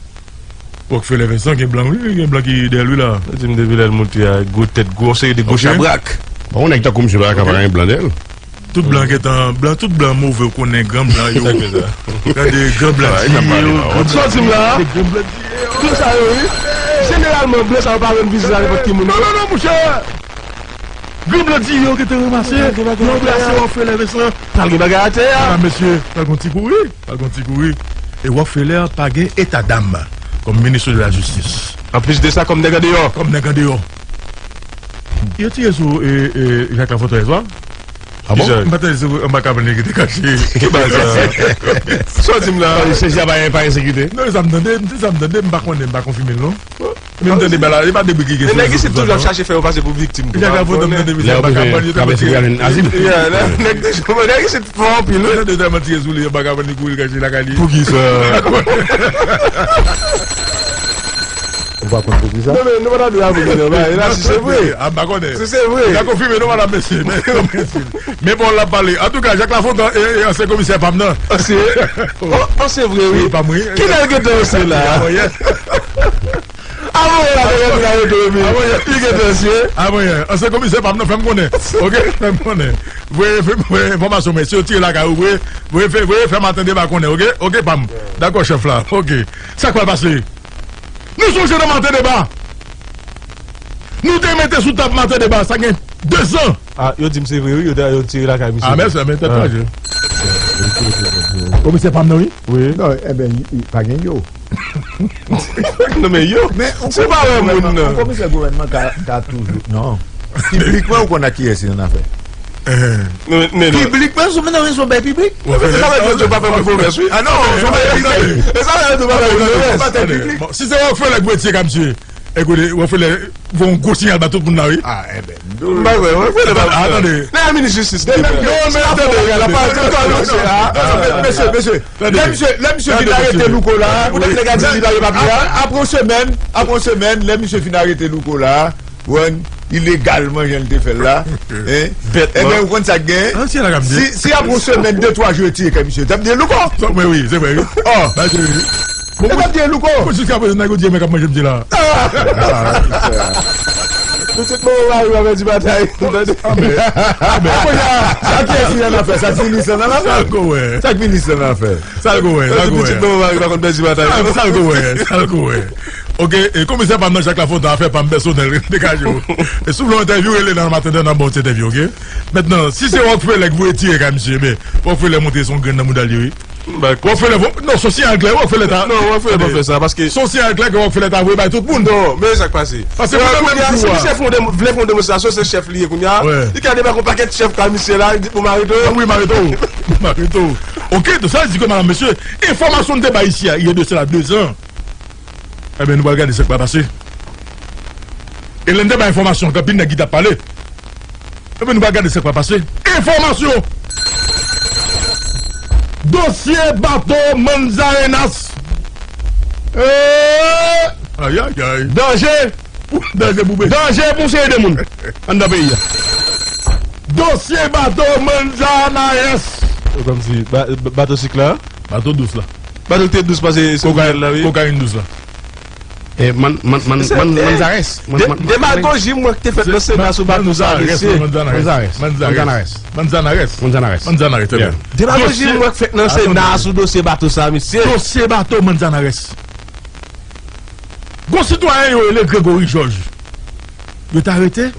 Rockfeller Vincent gen blan, wi, gen blan ki dèyè l, wi, la. Ou di m depi lè l moute a, gwo tèt, gwo, yon seri de gwo chabrak. Bon, yon nèg tankou misye la ka pa gen blan dèyè l. Tout blan gentan, blan, tout blan move, ou konnen, gran blan yo. Gade, gran blan di yo, gran blan di yo, gran blan di yo. Blan sa yo, wi. Jeneralman, blan sa yo pa rann vizit a nenpòt ki moun, non. Non, non, non, monchè. Gran blan di yo gentan ranmase, yo ranmase Rockfeller Vincent. Pral gen bagay atè a. A, mesye, pral gon ti kouri. Pral gon ti kouri. E Rockfeller pa gen etadam kòm minis de la jistis. Anplis de sa, kòm nèg andeyò. Kòm nèg andeyò. Yo tire sou, e, e, Jacques Lafontaine, swa? A bon? M pa tande se anba kabann li te kache. Ki bagay sa? Sa w di m la? Sezi a pa, pa ensekirite? Non, se sa m tande, se sa m tande, m pa konnen, m pa konfime l, non. Men m tande bagay la, e pa de bri ki gen sou rezo sosyo yo. Nèg isit toujou ap chache fè yo pase pou viktim tou. Jacques Lafontaine, m tande misye anba kabann, yo te mete. Nèg isit fò anpil, wi. Yo te tèlman tire sou li anba kabann, li kouri l kache lakay li. Poukisa? Ou pa konn poukisa? Non, men nou pa ta dwe avwe nan bagay la, si se vre. A, m pa konnen. Si se vre. N a konfime, non, madanm, mesye. Men, men bon, l ap pale. Antouka, Jacques Lafontaine, e, e, ansyen komisè pa m nan. Ansyen? O, ansyen vre, wi. Wi, pa m, wi. Kilè l gentan ansyen la? Avoye la, avoye la, avoye la, avoye la. Li gentan ansyen. Avoye. Ansyen komisè pa m nan, fè m konnen. Oke? Fè m konnen. Voye, voye enfòmasyon mwen. Si yo tire lakay ou, voye, voye fè, voye fè Maten Deba konnen, oke? Oke, pa m. Dakò, chèf la. Oke. Sa k pral pase? Nou sonje nan Maten Deba. Nou te mete sou tab Maten Deba, sa gen de zan. A, yo di m se vre, wi, yo te, yo tire lakay misye. A, mèsi, men tèt chaje. Komisè pa m nan, wi. Wi. Non, enben, pa gen yo. Non, men yo, se pa wè moun nan. Yon komisè gouvènman ka, ka toujou, non. Piblikman, ou konn ak kiyès li annafè. Piblik, men sou, men non, men sou bay piblik. Se sa mwen di w pa fè mwen pwomès, wi. Ah non, sou bay piblik. Se sa mwen di w pa fè mwen pwomès. Bon, si se Rockefeller ki voye tiye ka misye, ekoute, Rockefeller voye yon gwo siyal ba tout moun la, wi. Ah, enben. Bay wè, wè, wè, wè, atande. Nan minis jistis, non, men atande, la pa tout kòmanse a. Mesye, mesye, lè misye, lè misye fin arete Louko la, pou nèg a di li pa gen papye a. Apre yon semèn, apre yon semèn, lè misye fin arete Louko la, Wan, ilegalman jan l te fè l la. Hein? Bètman. Enben, ou konn sa k gen? Si, si apre yon semèn, de twa jou, yo tiye kè misye, t ap di Louko. Mwen wi, se vre, wi. Oh! Bagay, wi. Bon, e t ap di Louko. Bon, jiska prezan, nèg yo di, men k ap manje m di la. Pitit mwen, ou mari pa pèdi batay. Ou tande? Amen. Amen. Sa ki esi nan afè? Sa k minis lan nan afè? Sa l ko wè? Sa k minis lan nan afè? Sa l ko wè, sa l ko wè. Pitit mwen, ou mari pa konn pèdi batay. Sa l ko wè, sa l ko wè. Ok, e komisè pa m nan, Jak Lafontan, afè pa m pèsonèl, degaje w. E si w vle yon entèvyou, rele nan maten, nan bon ti entèvyou, ok? Mentnan, si se Rockefeller ki voye tiye kay misye, men, Rockefeller montre se yon grenn nan mouda l ye, wi. Rockefeller, non, se yon siyal klè, Rockefeller ta. Non, Rockefeller pa fè sa, paske se yon siyal klè ke Rockefeller ta voye bay tout moun. Non, men sa k pase. Paske kounye a, si misye fè yon demo-, vle fè yon demonstrasyon, se chèf li ye kounye a. Li ka debat yon pakèt chèf kay misye la, li di pou m arete w. Wi, m arete w. M arete w. Ok, donk sa vle di ke, madam, mesye, enfòmasyon n te bay isi a, il y a de cela deux ans. Enben, nou pral gade sa k pral pase. E lè n te bay enfòmasyon, gen anpil nèg ki t ap pale. Enben, nou pral gade sa k pral pase. Enfòmasyon! Dosye bato Manzanares. Eee! Ayayay. Danje! Danje pou peyi. Danje pou seri de moun anndan peyi a. Dosye bato Manzanares. Kòmsi, ba-, bato sik la? Bato dous la. Bato ki te dous pase kokayin la, wi. Kokayin dous la. E, man, man, man, man, Manzares. Man, de-, man, man, demagoji m wè k te fèt nan Sena sou bato sa, mesye. Manzares, Manzanares. Manzanares. Manzanares. Manzanares, trè byen. Demagoji m wè k fèt nan Sena sou dosye bato sa, mesye. Dosye bato Manzanares. Gon sitwayen yo rele Gregory Georges. Yo t arete.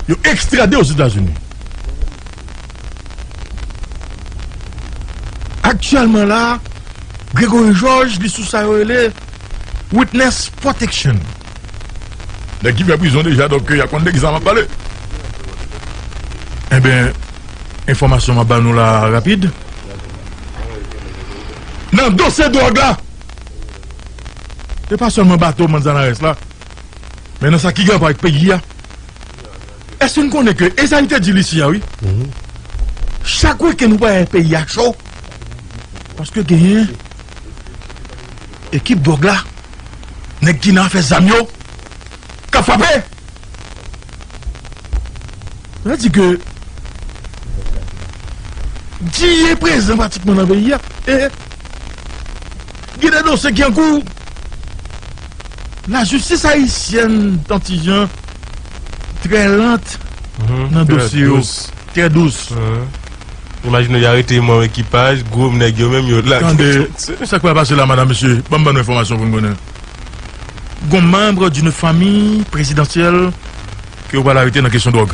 Yo ekstrade Ozetazini. Aktyèlman la, Gregory Georges, li sou sa yo rele witness protection. Nèg ki fè prizon deja, donk, y ap konn de kisa m ap pale. Enben, enfòmasyon m ap ba nou la rapid. Nan dosye dwòg la, e pa sèlman bato Manzanares la, men nan sa ki gen rapò ak peyi a. Èske n konnen ke, e sa li te di l isi a, wi. Chak wikenn ou pa wè peyi a cho. Paske genyen ekip dwòg la, nèg ki nan afè zam yo, k ap frape. Sa di ke Guy ye prezan pratikman nan peyi a. E gen de dosye ki an kou. Lajistis ayisyèn, tantijan, trè lant nan dosye yo. Trè dous. Imajine w, y arete manm ekipaj, gwo nèg yo menm, yo la. Tande, sa k pral pase la, madam, mesye? Ban m ban nou enfòmasyon pou n konnen. Gon membre d'une famille présidentielle ke yo pral arete nan kesyon dwòg.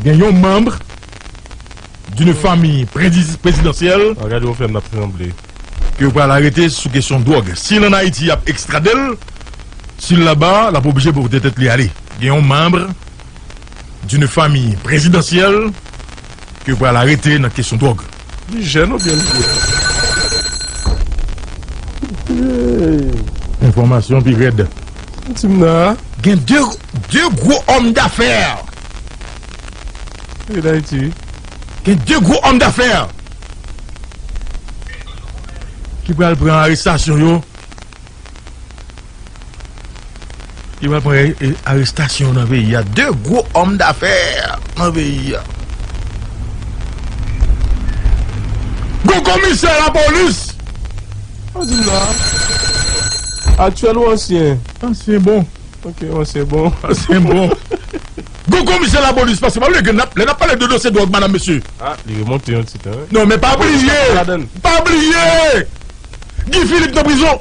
Gen yon membre d'une famille prédi-, présidentielle. Gade, ou fè m ap tranble. Ke yo pral arete sou kesyon dwòg. Si l ann Ayiti, y ap ekstrade l. Si l laba, l ap oblije pote tèt li ale. Gen yon membre d'une famille présidentielle ke yo pral arete nan kesyon dwòg. Li jèn oubyen li vye? Enfòmasyon pi rèd. Di m nan. Gen de, de gwo òm dafè. Peyi Dayiti, wi. Gen de gwo òm dafè ki pral pran arestasyon yo. Yo pral pran, e, arestasyon nan peyi a. De gwo òm dafè nan peyi a. Gwo komisè lapolis. Sa w di m la? Aktyèl ou ansyen? Ansyen bon. Ok, ansyen bon. Ansyen bon. Gwo komisè lapolis, paske pa bliye ke n ap, lè n ap pale de dosye dwòg, madam, mesye. Ah, li remonte yon ti tan, wi. Non, men pa bliye. Pa bliye. Guy Philippe nan prizon.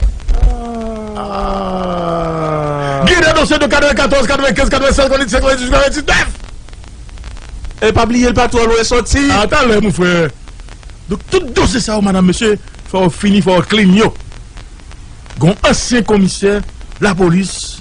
Ah. Gen de dosye de katrèvenkatòz, katrèvenkenz, katrèvensèz, katrèvendizuit, katrèvendiznèf. E pa bliye, l pa twò lwen soti. A talè, mon frè. Donk, tout dosye sa yo, madam, mesye, fò yo fini, fò yo clean yo. Gon ansyen komisè lapolis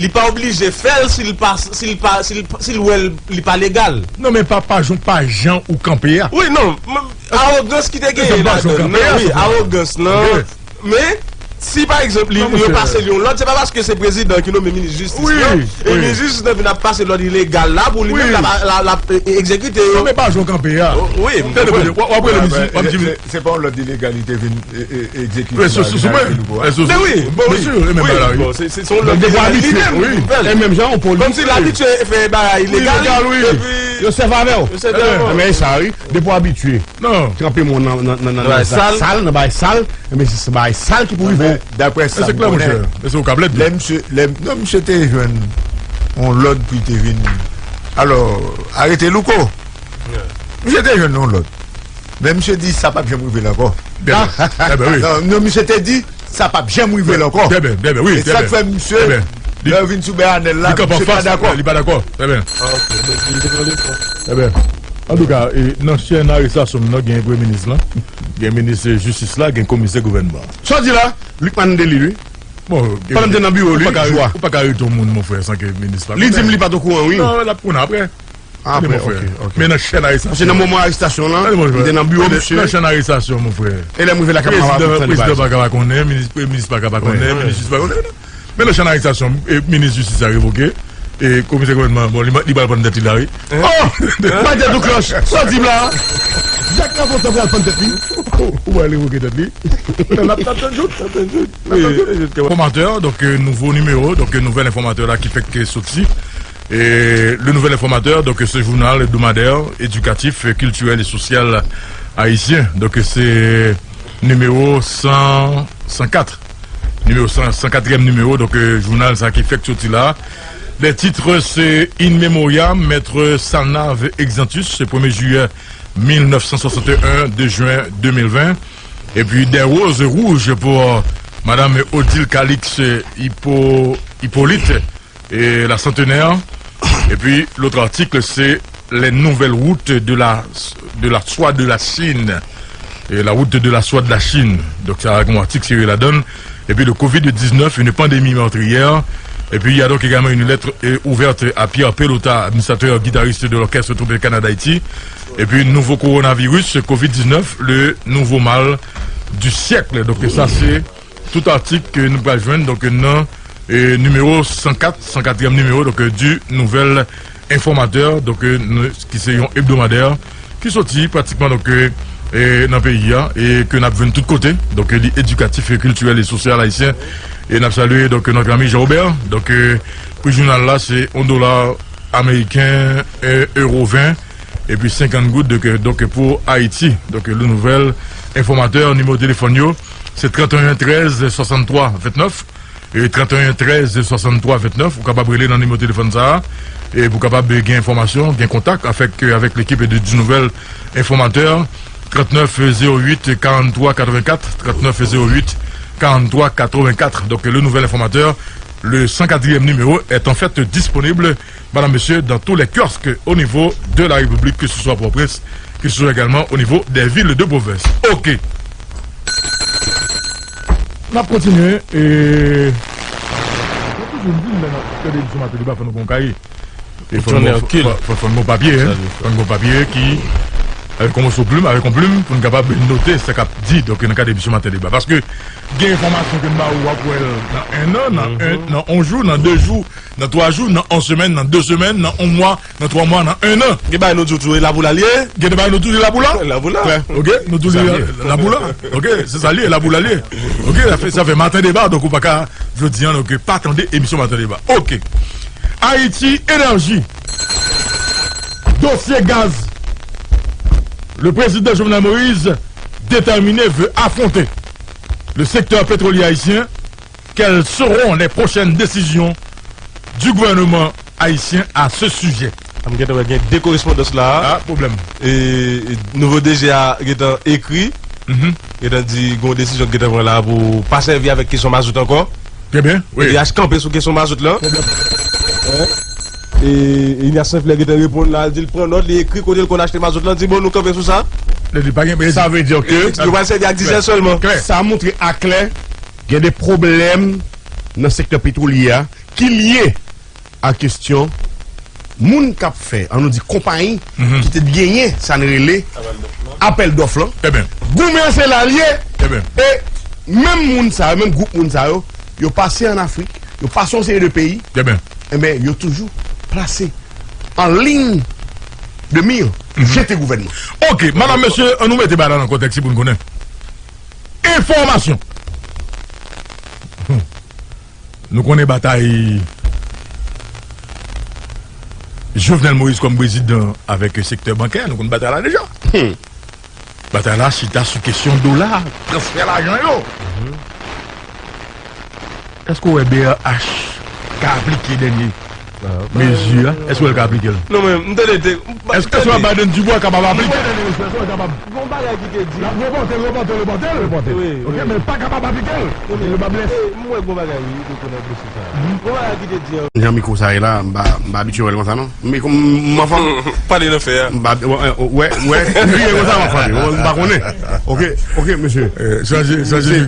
Li pa oblije fè l si l pa, si l pa, si l, si l wè l, li pa legal. Non, men pa, pa jan, pa jan ou kanpe a. Wi, non, m- Arogans ki te genyen ladan nan, wi, arogans nan. Men, si pa egzanp li, yo pase li yon lòd, se pa paske se prezidan ki nonmen minis jistis nan, e minis jistis nan vin ap pase lòd ilegal la pou li menm l ap, l ap, l ap, e, egzekite yo. Non, men pa jan w kanpe a. Wi, m konprann. W ap rele minis, w ap di, se pa yon lòd ilegal li te vin, e, e, egzekite la, sou mwen. Men wi, bon, wi, wi, bon, se, se yon lòd ilegal li menm ki fè l. Kòmsi l abitye fè bagay ilegal, epi yo sèvi avè w. Yo sèvi avè w. Men sa, wi. Depi w abitye kanpe men w nan, nan, nan, nan bagay sal, nan bagay sal, enben se bagay sal ki pou rive w. Daprè sa m konnen, lè misye, lè, non, misye te jwenn yon lòd pou li te vin. Alò, arete Louko. Misye te jwenn yon lòd. Men misye di sa p ap janm rive l ankò. Non, non, misye te di sa p ap janm rive l ankò. E sa k fè misye, lè yo vin sou Bèyanèl la, misye pa dakò. Li pa dakò. Trè byen. Trè byen. Antouka, e, nan chèn arestasyon m nan, gen premye minis lan, gen minis jistis la, gen komisè gouvènman. Sa w di la, Lucmane Delille, wi. Bon, pandan m te nan biwo li, ou pa ka, ou pa ka arete yon moun, mon frè, san ke minis la konnen. Li di m li pa t okouran, wi. Non, l ap konnen apre. Apre, ok, ok. Men nan chèn arestasyon. Paske nan moman arestasyon lan, m te nan biwo misye. Nan chèn arestasyon, mon frè. E lè m rive lakay mwen, m ap ap tann li. Prezidan pa ka pa konnen, minis, minis pa ka pa konnen, minis jistis pa konnen. Men nan chèn arestasyon, e, minis jistis la revoke. E komisè gouvènman, bon, li, li pral pann tèt li la, wi. Oh! Bay tèt ou klòch! Sa w di m la? Jak Lafontan pral pann tèt li. Ou pral revoke tèt li. N ap, n ap tann jouk, n ap tann jouk. Enfòmatè, donk, euh, nouvo nimewo, donk, euh, nouvèl enfòmatè la ki fèk, euh, soti. Et le Nouvel Informateur, donc, ce journal hebdomadaire, éducatif, culturel et social haïtien. Donc, c'est numéro cent, cent quatre. Numéro cent, cent quatrième numéro, donc, euh, jounal sa ki fèk soti la. Les titres, c'est In Memoriam, Maître Salnave Exantus, premier juillet mille neuf cent soixante et un, deux juin deux mille vingt. Et puis des roses rouges pour Madame Odile Calixte Hippo-, Hippolyte, et la centenaire. Et puis l'autre article, c'est les nouvelles routes de la, de la soie de la Chine. Et la route de la soie de la Chine. Donc, sa gen yon atik serye ladan l. Et puis le covid dix-neuf, une pandémie meurtrière. Et puis, il y a donc également une lettre, euh, ouverte à Pierre Pelota, administrateur guitariste de l'orchestre Tropicana d'Haïti. Et puis, nouveau coronavirus, covid dix-neuf, le nouveau mal du siècle. Donc, ça, c'est tout atik ke nou pral jwenn, donk, nan, e, nimewo san kat, san katriyèm nimewo, donk, e, du Nouvel Informateur, donk, e, nou, ki se yon ebdomadè ki soti pratikman, donk, e, e, nan peyi a, e ke n ap jwenn tout kote. Donk, e, li edikatif, e kiltirèl, e sosyal ayisyen. E n ap salye, donk, notre ami Jean Robert. Donk, e, pri jounal la, se yon dola ameriken, e, ewo ven, epi senkant goud, donk, e, donk, pou Ayiti. Donk, e, Le Nouvel Informateur, nimewo telefòn yo, se trant e en trèz swasanntwa ventnèf, e trant e en trèz swasanntwa ventnèf, ou kapab rele nan nimewo telefòn sa a, e pou kapab gen enfòmasyon, gen kontak avèk, avèk lekip de, du Nouvel Informateur, trant nèf zewo uit karant twa katrevenkat, trant nèf zewo uit karant twa katrevenkat. Donk, Le Nouvel Informateur, le san katriyèm numéro, est en fait disponible, madame, monsieur, dans tous les kiosques au niveau de la République, que ce soit Port-au-Prince, que ce soit également au niveau des villes de province. Ok. N ap kontinye, e, nou toujou di, lè n ap tande emisyon Maten Deba, fò nou gon kaye. E fò n gon, fò, fò, fò n gon papye, hein. Fò n gon papye ki, avèk yon moso plim, avèk yon plim, pou n kapab note sa k ap di, donk, nan kad emisyon Maten Deba. Paske gen enfòmasyon ke n ba ou, w ap wè l nan en an, nan en, nan yon jou, nan de jou, nan twa jou, nan yon semèn, nan de semèn, nan yon mwa, nan twa mwa, nan en an. Gen bagay nou di w tou, e laboula l ye. Gen de bagay nou tou, e laboula. Laboula. Ok, nou tou li laboula. Ok, se sa l ye, laboula l ye. Ok, sa fè, sa fè Maten Deba, donk ou pa ka, jodi a, donk pa tande emisyon Maten Deba. Ok. Haïti Énergie. Dosye gaz. Le président Jovenel Moïse, déterminé, veut affronter le secteur pétrolier haïtien. Quelles seront les prochaines décisions du gouvernement haïtien à ce sujet? M gentan wè gen de korespondans la. Ah, pwoblèm. E, e, nouvo D G a gentan ekri, gentan di gon desizyon ki gentan pran la pou pa sèvi avèk kesyon mazout ankò. Trè byen, wi. Epi H kanpe sou kesyon mazout lan. Pwoblèm. E, e Ignace Saint-Hilaire gentan reponn la, l di l pran nòt, li ekri kote l konn achte mazout lan, di bon, nou kanpe sou sa. Li di pa gen, sa vle di ke yo pral sèvi ak dizèl sèlman. Sa montre aklè gen de pwoblèm nan sektè petwolye a ki lye a kesyon moun k ap fè, an nou di, konpayi ki te genyen sa n rele apèl dòf lan. Goumen an se la l ye. E menm moun sa yo, menm gwoup moun sa yo, yo pase ann Afrik, yo pase yon seri de peyi. Enben, yo toujou plase an liy de mir, jete gouvènman. Ok, madanm, mesye, ann nou mete bagay la nan kontèks pou n konnen. Enfòmasyon. Nou konnen batay Jovenel Moïse kòm prezidan avèk sektè bankè, nou konn batay la deja. Batay la chita sou kesyon dola, transfè lajan yo. Èske w wè B R H ka aplike dènye mezi a? Èske w wè l ka aplike l? Non, men, m tande te. Èske, èske Biden Dubois kapab aplike? Gon bagay ki te di. L ap repòte l, repòte l, repòte l, repòte l. Ok, men l pa kapab aplike l. Paske l pa blese. M wè gon bagay, wi, wi, wi, wi. Jan mikwo sa ye la, m pa, m pa abitye wè l konsa non. Men kòm m anfòm. Pale nan fè a. M pa, wè, wè, wè, li ye konsa m ap pale. M pa konnen. Ok, ok, mesye. Chanje, chanje,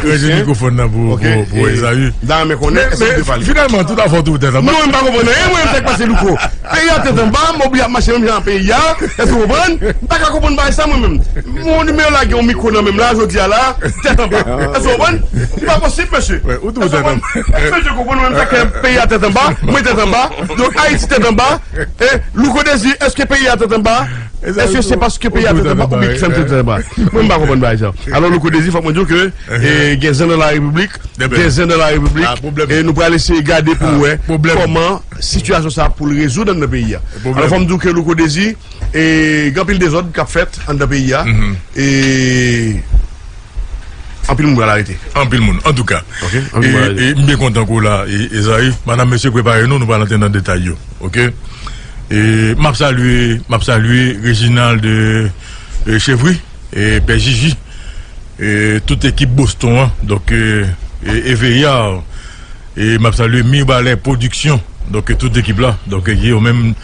ranje mikwofòn nan pou, pou, pou Ezayi. M ta renmen konnen èske li te pale. Finalman, tout afè w tou tèt anba. Non, m pa konprann anyen, mwen, m fèk pase Louko. Peyi a tèt anba, m oblije ap mache menm jan ak peyi a. Èske w konprann? M pa ka konprann bagay sa mwen menm. Yon moun lage yon mikwo nan men m la, jodi a la, tèt anba. Èske w konprann? Li pa posib, mesye. Ou tou tèt anba. Èske w konprann mwen menm sa k fè peyi a tèt anba? Mwen tèt anba. Donk Ayiti tèt anba. E Louko Dezi, èske peyi a tèt anba? Èske se paske peyi a tèt anba oubyen ki fè m tèt anba? Mwen m pa konprann bagay sa. Alò Louko Dezi, fòk mwen di w ke, e, gen zen nan la repiblik, gen zen nan la repiblik, e nou pral eseye gade pou nou wè kòman sitiyasyon sa pou l rezoud anndan peyi a. Alò fò m di w ke Louko Dezi, e gen anpil dezòd k ap fèt anndan peyi a. E anpil moun pral arete. Anpil moun, antouka. Ok, anpil moun pral arete. E m byen kontan ke w la, e, Ezayi. Madanm, mesye, prepare nou, nou pral antre nan detay yo. Ok? E m ap salye, m ap salye Reginald, e, Chevry, e, Pè Jiji, e tout ekip Boston an, donk, e, e, Eveyar, e m ap salye Mibalè Pwodiksyon, donk, e tout ekip la, donk, e yo menm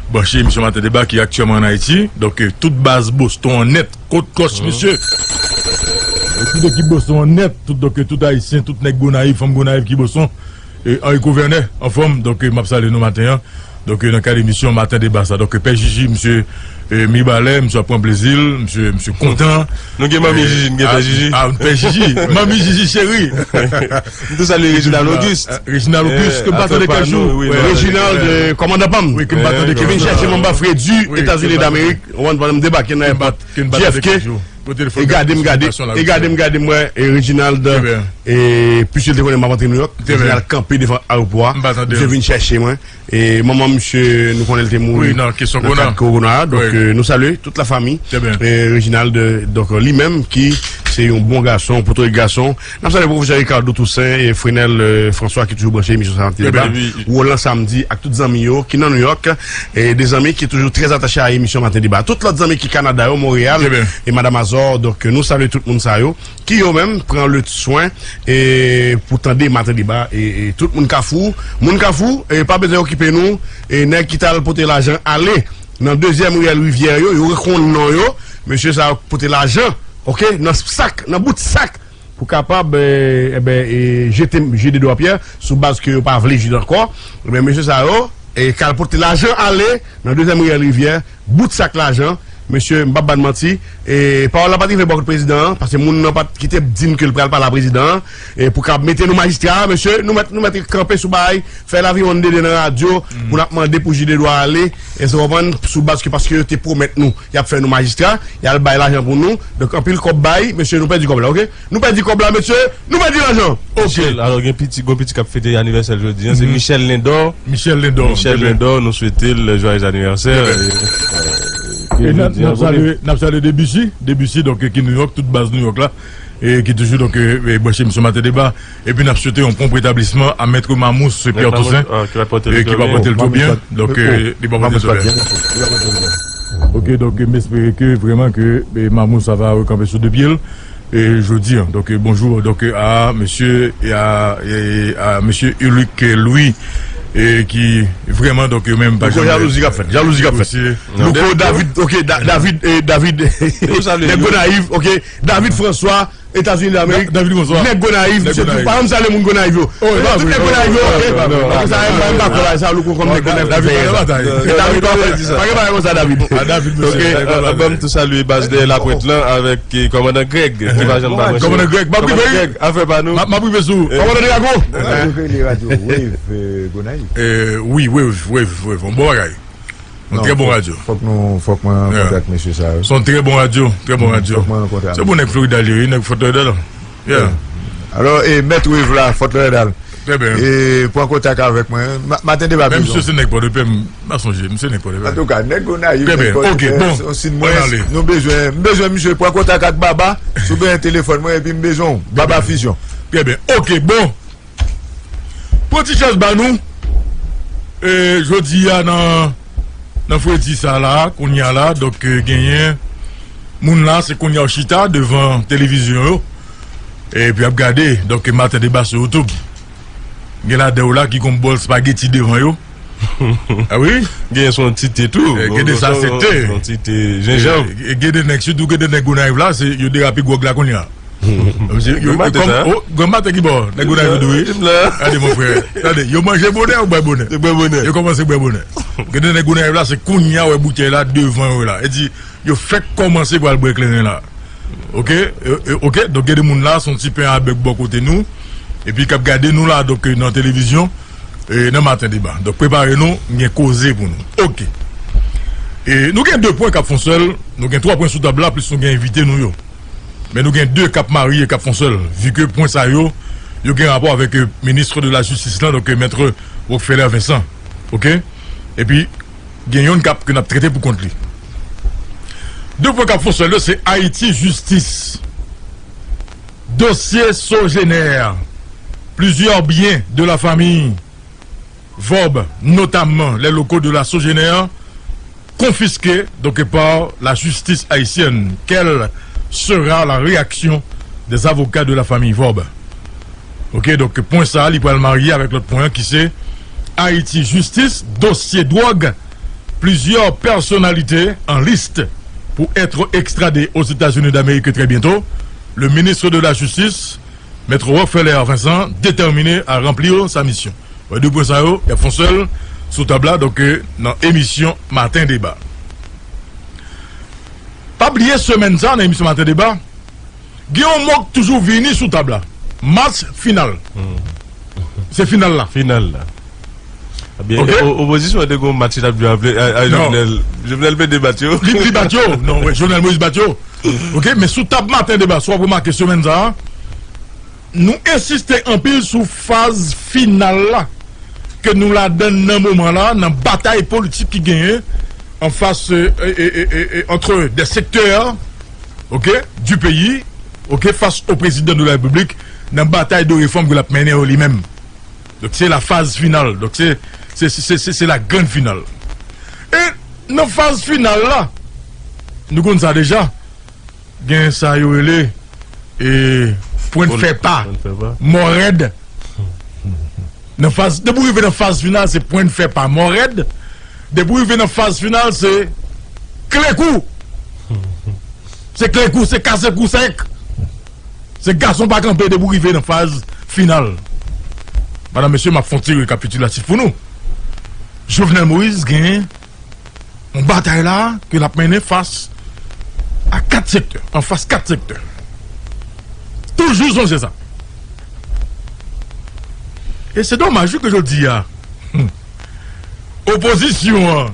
branche emisyon Maten Deba ki aktyèlman ann Ayiti, donk, e tout baz Boston an nèt, kot klòch, mesye. E tout ekip Boston an nèt, tout, donk, e tout Ayisyen, tout nèg Gonayiv, fanm Gonayiv ki Boston, e Henri Gouvènè, anfòm, donk, e m ap salye nou maten an. Donk, e nan kad emisyon Maten Deba sa. Donk, e Pè Jiji, misye, e, Mibalè, misye ap pran plezi l, misye, misye kontan. Nou gen Manmi Jiji, nou gen Pè Jiji. A, Pè Jiji. Manmi Jiji cheri. M tou salye Reginald Auguste. Reginald Auguste, ke m pa tande kèk jou. Reginald, e, kòmandan pa m. Wi, ke m pa tande kèk jou. Ki vin chèche m anba Fredi, Etazini Damerik. Ou konprann, pandan m debake nan èpòt J F K. E gade m gade, e gade m gade m wè, e Reginald, e, piske l te konnen m ap antre Nouyòk, Reginald kanpe devan ayewopò a. Misye vin chèche mwen. E manman misye, nou konnen l te mouri nan kad kowona a. Donk, e, nou salye tout lafanmi, e, Reginald, e, donk, li menm ki se yon bon gason, pwototip gason. N ap salye pwofesè Ricardo Toussaint e Frenel, e, François ki toujou branche emisyon sa a, Maten Deba. Roland Samedi ak tout zanmi yo ki nan Nouyòk, e de zanmi ki toujou trè atache a emisyon Maten Deba. Tout lòt zanmi ki Kanada yo, Monreyal, e Madam Azor, donk, nou salye tout moun sa yo. Ki yo menm pran le swen, e, pou tande Maten Deba, e, e tout moun Kafou, moun Kafou, e, pa bezwen okipe nou, e nèg ki t al pote lajan ale nan dezyèm riyèl Rivyè yo, yo rekonn non yo, mesye sa yo pote lajan, ok, nan sak, nan bout sak, pou kapab, e, enben, e, jete, jete de dwa pyè, sou baz ke yo pa vle jide ankò, enben, mesye sa yo, e, k al pote lajan ale nan dezyèm riyèl Rivyè, bout sak lajan, mesye, m p ap ba n manti, e pawòl la pa t rive bò kot prezidan an, paske moun nan pa t kite di n ke l pral pale a prezidan an, e pou ka mete nou majistra, mesye, nou mèt, nou mèt kanpe sou bagay, fè laviwonn dede nan radyo, pou n ap mande pou jide dwa ale, èske w konprann, sou baz ke paske yo te pwomèt nou, y ap fè nou majistra, y al bay lajan pou nou, donk anpil kòb bay, mesye, nou pèdi kòb la, ok? Nou pèdi kòb la, mesye, nou pèdi lajan. Ok. Michel, alò, gen piti, gon piti k ap fete anivèsè l jodi a, se Michel Lindor. Michel Lindor, Michel Lindor, nou swete l joyeux anniversaire. E n ap, n ap salye, n ap salye Debussy, Debussy, donk, ki Nouyòk, tout baz Nouyòk la, e ki toujou, donk, e, e, branche emisyon Maten Deba. Epi n ap swete yon pwonp retablisman a Mèt Mamous Pierre Toussaint, ki va pòte l twò byen. Donk, e, li va pòte l twò byen. Ok, donk, m espere ke vrèman ke, e, Mamous sa va rekanpe sou de pye l. E, jodi a. Donk, e, bonjou, donk, e, a mesye, e, a, e, a mesye Ulrich Louis, e, ki vrèman, donk, yo menm pa janm jalouzi k ap fèt. Jalouzi k ap fèt. Louko, David, ok, Da-, David, e, David, nèg Gonayiv, ok, David François, Etazini Damerik. David, bonswa. Nèg Gonayiv, misye tou. Pa janm salye moun Gonayiv yo. Tout nèg Gonayiv yo, ok. Sa, m pa kwè sa, Louko, kòm nèg Gonayiv. David, pa gen bagay konsa, David. Ok, ban m tou salye baz dèyè lapwent lan avèk kòmandan Grèg, ki pa janm pa branche. Kòmandan Grèg, m ap rive, wi. M ap rive sou ou. Kòmandan Drago. Radyo K L, Radyo Wave, Gonayiv. Wi, Wave, Wave, Wave. Yon bon bagay. Yon trè bon radyo. Fòk nou, fòk mwen rankontre ak mesye sa yo. Se yon trè bon radyo, trè bon radyo. Fòk mwen rankontre ak. Se bon nèg Florida li ye, nèg Fort Lauderdale. Yeah. Alò, e, mèt Wave la, Fort Lauderdale. Trè byen. E, pran kontak avèk mwen. Maten deba. Men misye se nèg Pòdepè, m pa sonje, misye nèg Pòdepè. Antouka, nèg Gonayiv, nèg Pòdepè, se yon siy mwen, nou bezwen, m bezwen misye pran kontak ak Baba, si w gen telefòn mwen, epi m bezwen w. Baba Fusion. Trè byen. Ok, bon. Pran ti chèz ba nou. E, jodi a nan, nan fredi sa la, kounye a la, donk, e, genyen moun la, se kounye a yo chita devan televizyon yo. Epi ap gade, donk, Maten Deba sou YouTube. Gen ladan yo la ki gon bòl spageti devan yo. A wi? Genyen se yon ti te tou. E, gen de sa se te. Yon ti te jenjanm. E, gen de nèg, sitou gen de nèg Gonayiv la, se yo derape gwòg la kounye a. Yo, yo, yo, kòm, oh, granm maten ki bò, nèg Gonayiv yo dwe. Gade, mon frè. Gade, yo manje bonè, yo bwè bonè. Yo bwè bonè. Yo kòmanse bwè bonè. Gade, nèg Gonayiv la, se kounye a wè boutèy la devan yo la. E di, yo fèk kòmanse pral bwè kleren la. Ok? E, e, ok, donk, gade moun la, se yon ti pen avèg bò kote nou. Epi k ap gade nou la, donk, nan televizyon, e, nan Maten Deba. Donk, prepare nou, gen koze pou nou. Ok. E, nou gen de pwen k ap fè yon sèl, nou gen twa pwen sou tab la, plis nou gen envite nou yo. Men nou gen de k ap marye, k ap fè yon sèl, vi ke pwen sa yo, yo gen rapò avèk, e, minis de la jistis lan, donk, e, mèt Rockefeller Vincent. Ok? Epi, gen yonn k ap, ke n ap trete pou kont li. De pwen k ap fè yon sèl yo, se Ayiti Jistis. Dossier Sogener. Plusieurs biens de la famille Vorbe, notamment les locaux de la Sogener, confisqués donc par la justice haïtienne. Quelle sera la réaction des avocats de la famille Vorbe? Ok, donk pwen sa a, li pral marye avèk lòt pwen an ki se Haïti Justice, dossier drogue, plusieurs personnalités en liste pour être extradées aux États-Unis d'Amérique très bientôt. Le ministre de la Justice, Maître Rockefeller Vincent, déterminé à remplir sa mission. Wè, de pwen sa yo, y ap fè yon sèl sou tab la, donk, euh, nan emisyon Maten Deba. Pa bliye semèn sa, nan emisyon Maten Deba, gen yon mo k toujou vini sou tab la. Match final. Se final la. Final la. Ebyen, ok. O-, opozisyon an te gen yon match l ap jwe avle-, a, a Jovenel. Jovenel pede bat yo. Li, li bat yo. Non, wè, Jovenel Moïse bat yo. Ok, men sou tab Maten Deba, si w ap remake semèn sa a, nou ensiste anpil sou faz final la ke nou ladann nan moman la, nan batay politik ki genyen an fas, euh, e, e, e, e, entre des secteurs, ok, du pays, ok, face au président de la République, nan batay de réforme ke l ap mennen yo li menm. Donk, se la phase finale. Donk, se, se, se, se, se la grande finale. E nan faz final la, nou konn sa deja, gen sa yo rele, e, pwen de fè pa. Pwen de fè pa. Mò rèd. Nan faz, depi w rive nan faz final, se pwen de fè pa, mò rèd. Depi w rive nan faz final, se kle kou. Se kle kou, se kase kou sèk. Se gason pa kanpe depi w rive nan faz final. Madanm, mesye, m ap fè yon ti rekapitilatif pou nou. Jovenel Moïse gen yon batay la ke l ap mennen fas a kat sektè, an fas kat sektè. Toujou sonje sa. E se domaj, wi, ke jodi a, hmm, opozisyon an,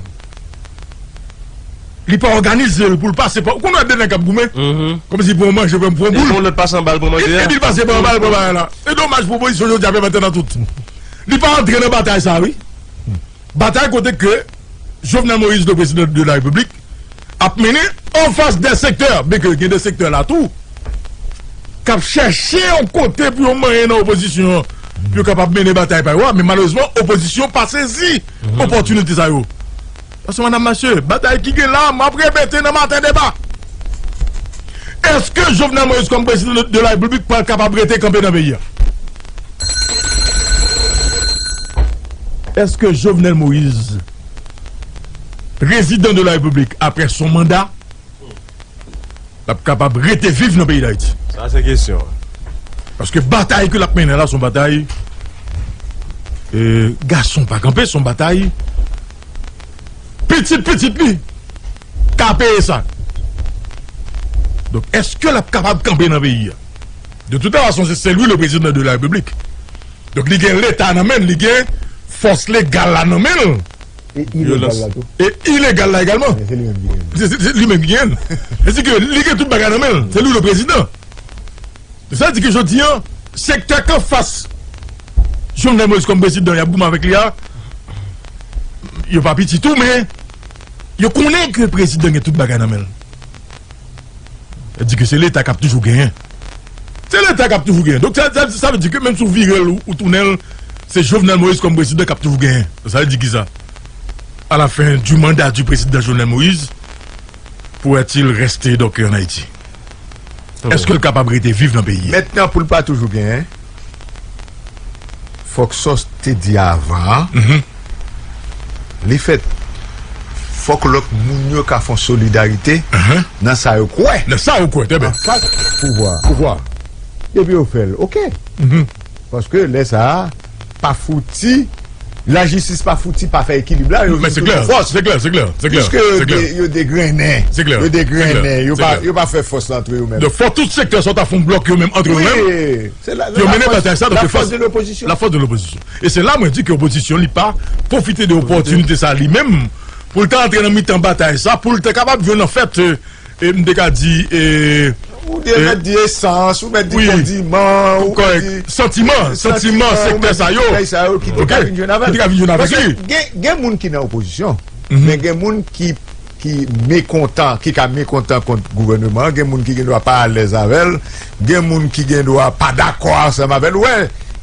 li pa òganize l pou l pase pa. Ou konn wè de nèg k ap goumen? Kòmsi pou yon manje, pou yon boul. Epi l pase pa anba l, pou manje a. Epi l pase pa anba l, pou bagay la. Se domaj pou opozisyon jodi a, pèmèt nan tout. Li pa antre nan batay sa, wi. Batay kote ke Jovenel Moïse, le président de la République, ap mennen an fas de sektè, byenke gen de sektè la tou, k ap chèche yon kote pou yo manyen nan opozisyon an, pou yo kapab mennen batay pa yo a, men malerezman, opozisyon pa sezi opòtinite sa yo. Paske, madanm, mesye, batay ki gen la, m ap repete nan Maten Deba. Èske Jovenel Moïse, kòm prezidan de, de la Repiblik, pral kapab rete kanpe nan peyi a? Èske Jovenel Moïse, prezidan de la Repiblik, apre son manda, l ap kapab rete viv nan peyi Dayiti? Sa se kesyon. Paske batay ke l ap mennen la, se yon batay, e, gason pa kanpe, se yon batay pitit pitit li ka peye sa. Donk, èske l ap kapab kanpe nan peyi a? De toute façon, se, c'est lui le président de la République. Donk, li gen Leta nan men l, li gen fòs legal la nan men l. E ilegal la tou. E ilegal la egalman. Se li menm ki gen l. Se, se, se li menm ki gen l. Se di ke li gen tout bagay nan men l. Se li le prezidan. Sa di ke jodi an, sektè k anfas Jovenel Moïse kòm prezidan, y ap goumen avèk li a, yo pa piti tou, men yo konnen ke prezidan gen tout bagay nan men l. Sa di ke se Leta k ap toujou genyen. Se Leta k ap toujou genyen. Donk, sa, sa, sa vle di ke menm si w vire l ou, ou tounen l, se Jovenel Moïse kòm prezidan k ap toujou genyen. Sa vle di kisa? À la fin du mandat du président Jovenel Moïse, pourrait-il rester donc en Haïti? Èske l kapab rete viv nan peyi a? Mentnan, pou l pa toujou genyen, fòk sa w te di avan an, li fèt. Fòk lòt moun yo ka fè yon solidarite nan sa yo kwè. Nan sa yo kwè, trè byen. Anfas pouvwa. Pouvwa. Depi yo fè l, oke. Paske lè sa a, pa fouti, lajistis pa fouti pa fè ekilib la, yo vin tounen fòs. Men se klè, se klè, se klè, se klè. Piske yo de-, yo degrennen. Se klè, yo degrennen, yo pa, yo pa fè fòs la antre yo menm. Donk, fò tout sektè sa yo ta fè yon blòk yo menm antre yo menm. Wi, se la, yo mennen batay sa, donk, la fòs de lopozisyon. La fòs de lopozisyon. E se la mwen di ke opozisyon li pa pwofite de opòtinite sa li menm pou l ta antre nan mitan batay sa, pou l ta kapab jwenn anfèt, e, e, m te ka di, e, ou te mèt di esans, ou mèt di kondiman, ou mèt di santiman, santiman sektè sa yo. Sektè sa yo ki te ka vin jwenn avè l. Ki te ka vin jwenn avèk li. Paske gen, gen moun ki nan opozisyon, men gen moun ki, ki mekontan, ki ka mekontan kont gouvèneman an, gen moun ki gen dwa pa alèz avè l, gen moun ki gen dwa pa dakò ansanm avè l. Wè,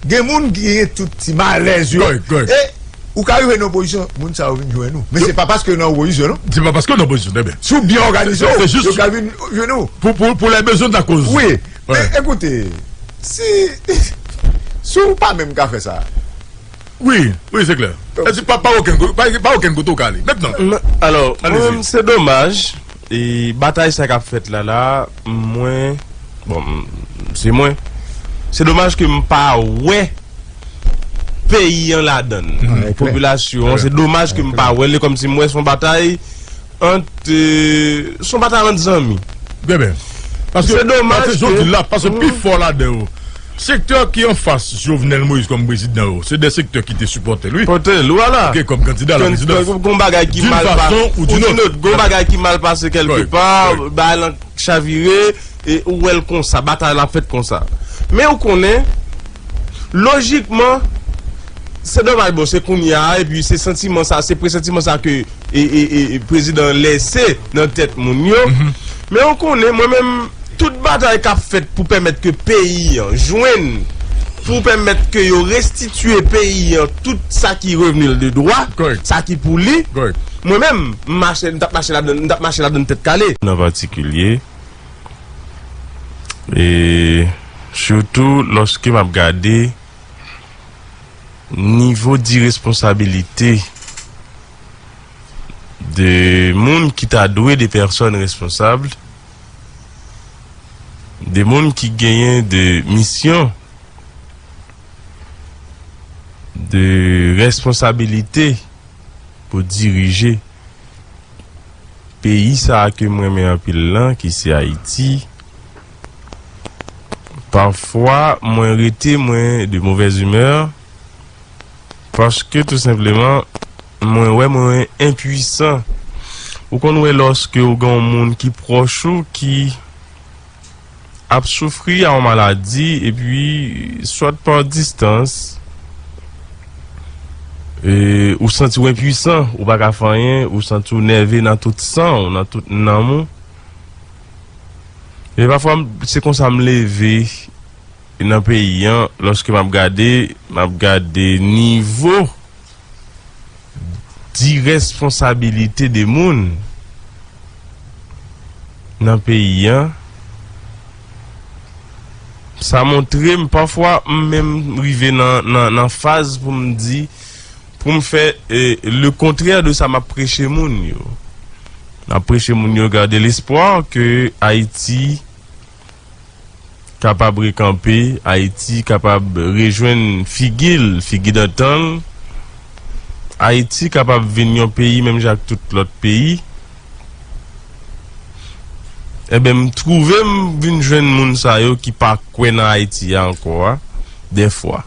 gen moun ki gen tout ti malèz yo. E ou ka rive nan opozisyon, moun sa yo vin jwenn ou. Men se pa paske yo nan opozisyon, non. Se pa paske yo nan opozisyon, trè byen. Si w byen òganize w, yo ka vin jwenn ou. Pou, pou, pour les besoins de la cause. Wi. Men ekoute, si, si w pa menm ka fè sa. Wi, wi, se klè. E di pa, pa okenn ko-, pa, pa okenn kote w ka ale. Mentnan. Alò, mwen menm, se domaj, e batay sa k ap fèt la, la, mwen, bon, m, se mwen. Se domaj ke m pa wè peyi an ladan l. Popilasyon an, se domaj ke m pa wè l. E kòmsi m wè se yon batay ant, e, se yon batay ant zanmi. Trè byen. Paske, se domaj paske ke jodi la, paske pi fò ladan yo, sektè ki anfas Jovenel Moïse kòm prezidan yo, se de sektè ki te sipòte l, wi. Sipòte l, vwala. Oke, kòm kandida la prezidan. Gon bagay ki mal pa-, d'une façon ou d'une autre. Gon bagay ki mal pase kèlke pa, bagay lan chavire, e ou wè l konsa, batay la fèt konsa. Men ou konnen, lojikman, se domaj, bon, se kounye a, epi se santiman sa, se presantiman sa ke, e, e, e, e prezidan an lese nan tèt moun yo. Men ou konnen, mwen menm, tout batay k ap fèt pou pèmèt ke peyi an jwenn, pou pèmèt ke yo restitye peyi an tout sa ki revni l de dwa, sa ki pou li, mwen menm, m mache, m t ap mache ladan, m t ap mache ladan tèt kale. An patikilye, e sitou lòske m ap gade nivo diresponsabilite de moun ki ta dwe de pèsòn responsab, de moun ki genyen de misyon, de responsabilite pou dirije peyi sa a ke m renmen anpil lan, ki se Ayiti. Pafwa, mwen rete, mwen, de mauvaise humeur, paske, tou senpleman, mwen wè mwen enpwisan. Ou konn wè lòske ou gen yon moun ki pwòch ou, ki ap soufri a yon maladi, epi, swa pa distans, e, ou santi w enpwisan, ou pa ka fè anyen, ou santi w nève nan tout san w, nan tout nanm ou. E pafwa, m, se konsa m leve nan peyi an, lòske m ap gade, m ap gade nivo diresponsabilite de moun nan peyi an, sa montre m, pafwa, m menm rive nan, nan, nan faz pou m di, pou m fè, e, le contraire de sa m ap preche moun yo. M ap preche moun yo, garder l'espoir que Ayiti, kapab rekanpe, Ayiti kapab rejwenn figi l, figi dantan l, Ayiti kapab vin yon peyi menm jan ak tout lòt peyi. Enben, m twouve m vin jwenn moun sa yo ki pa kwè nan Ayiti a ankò a, dèfwa.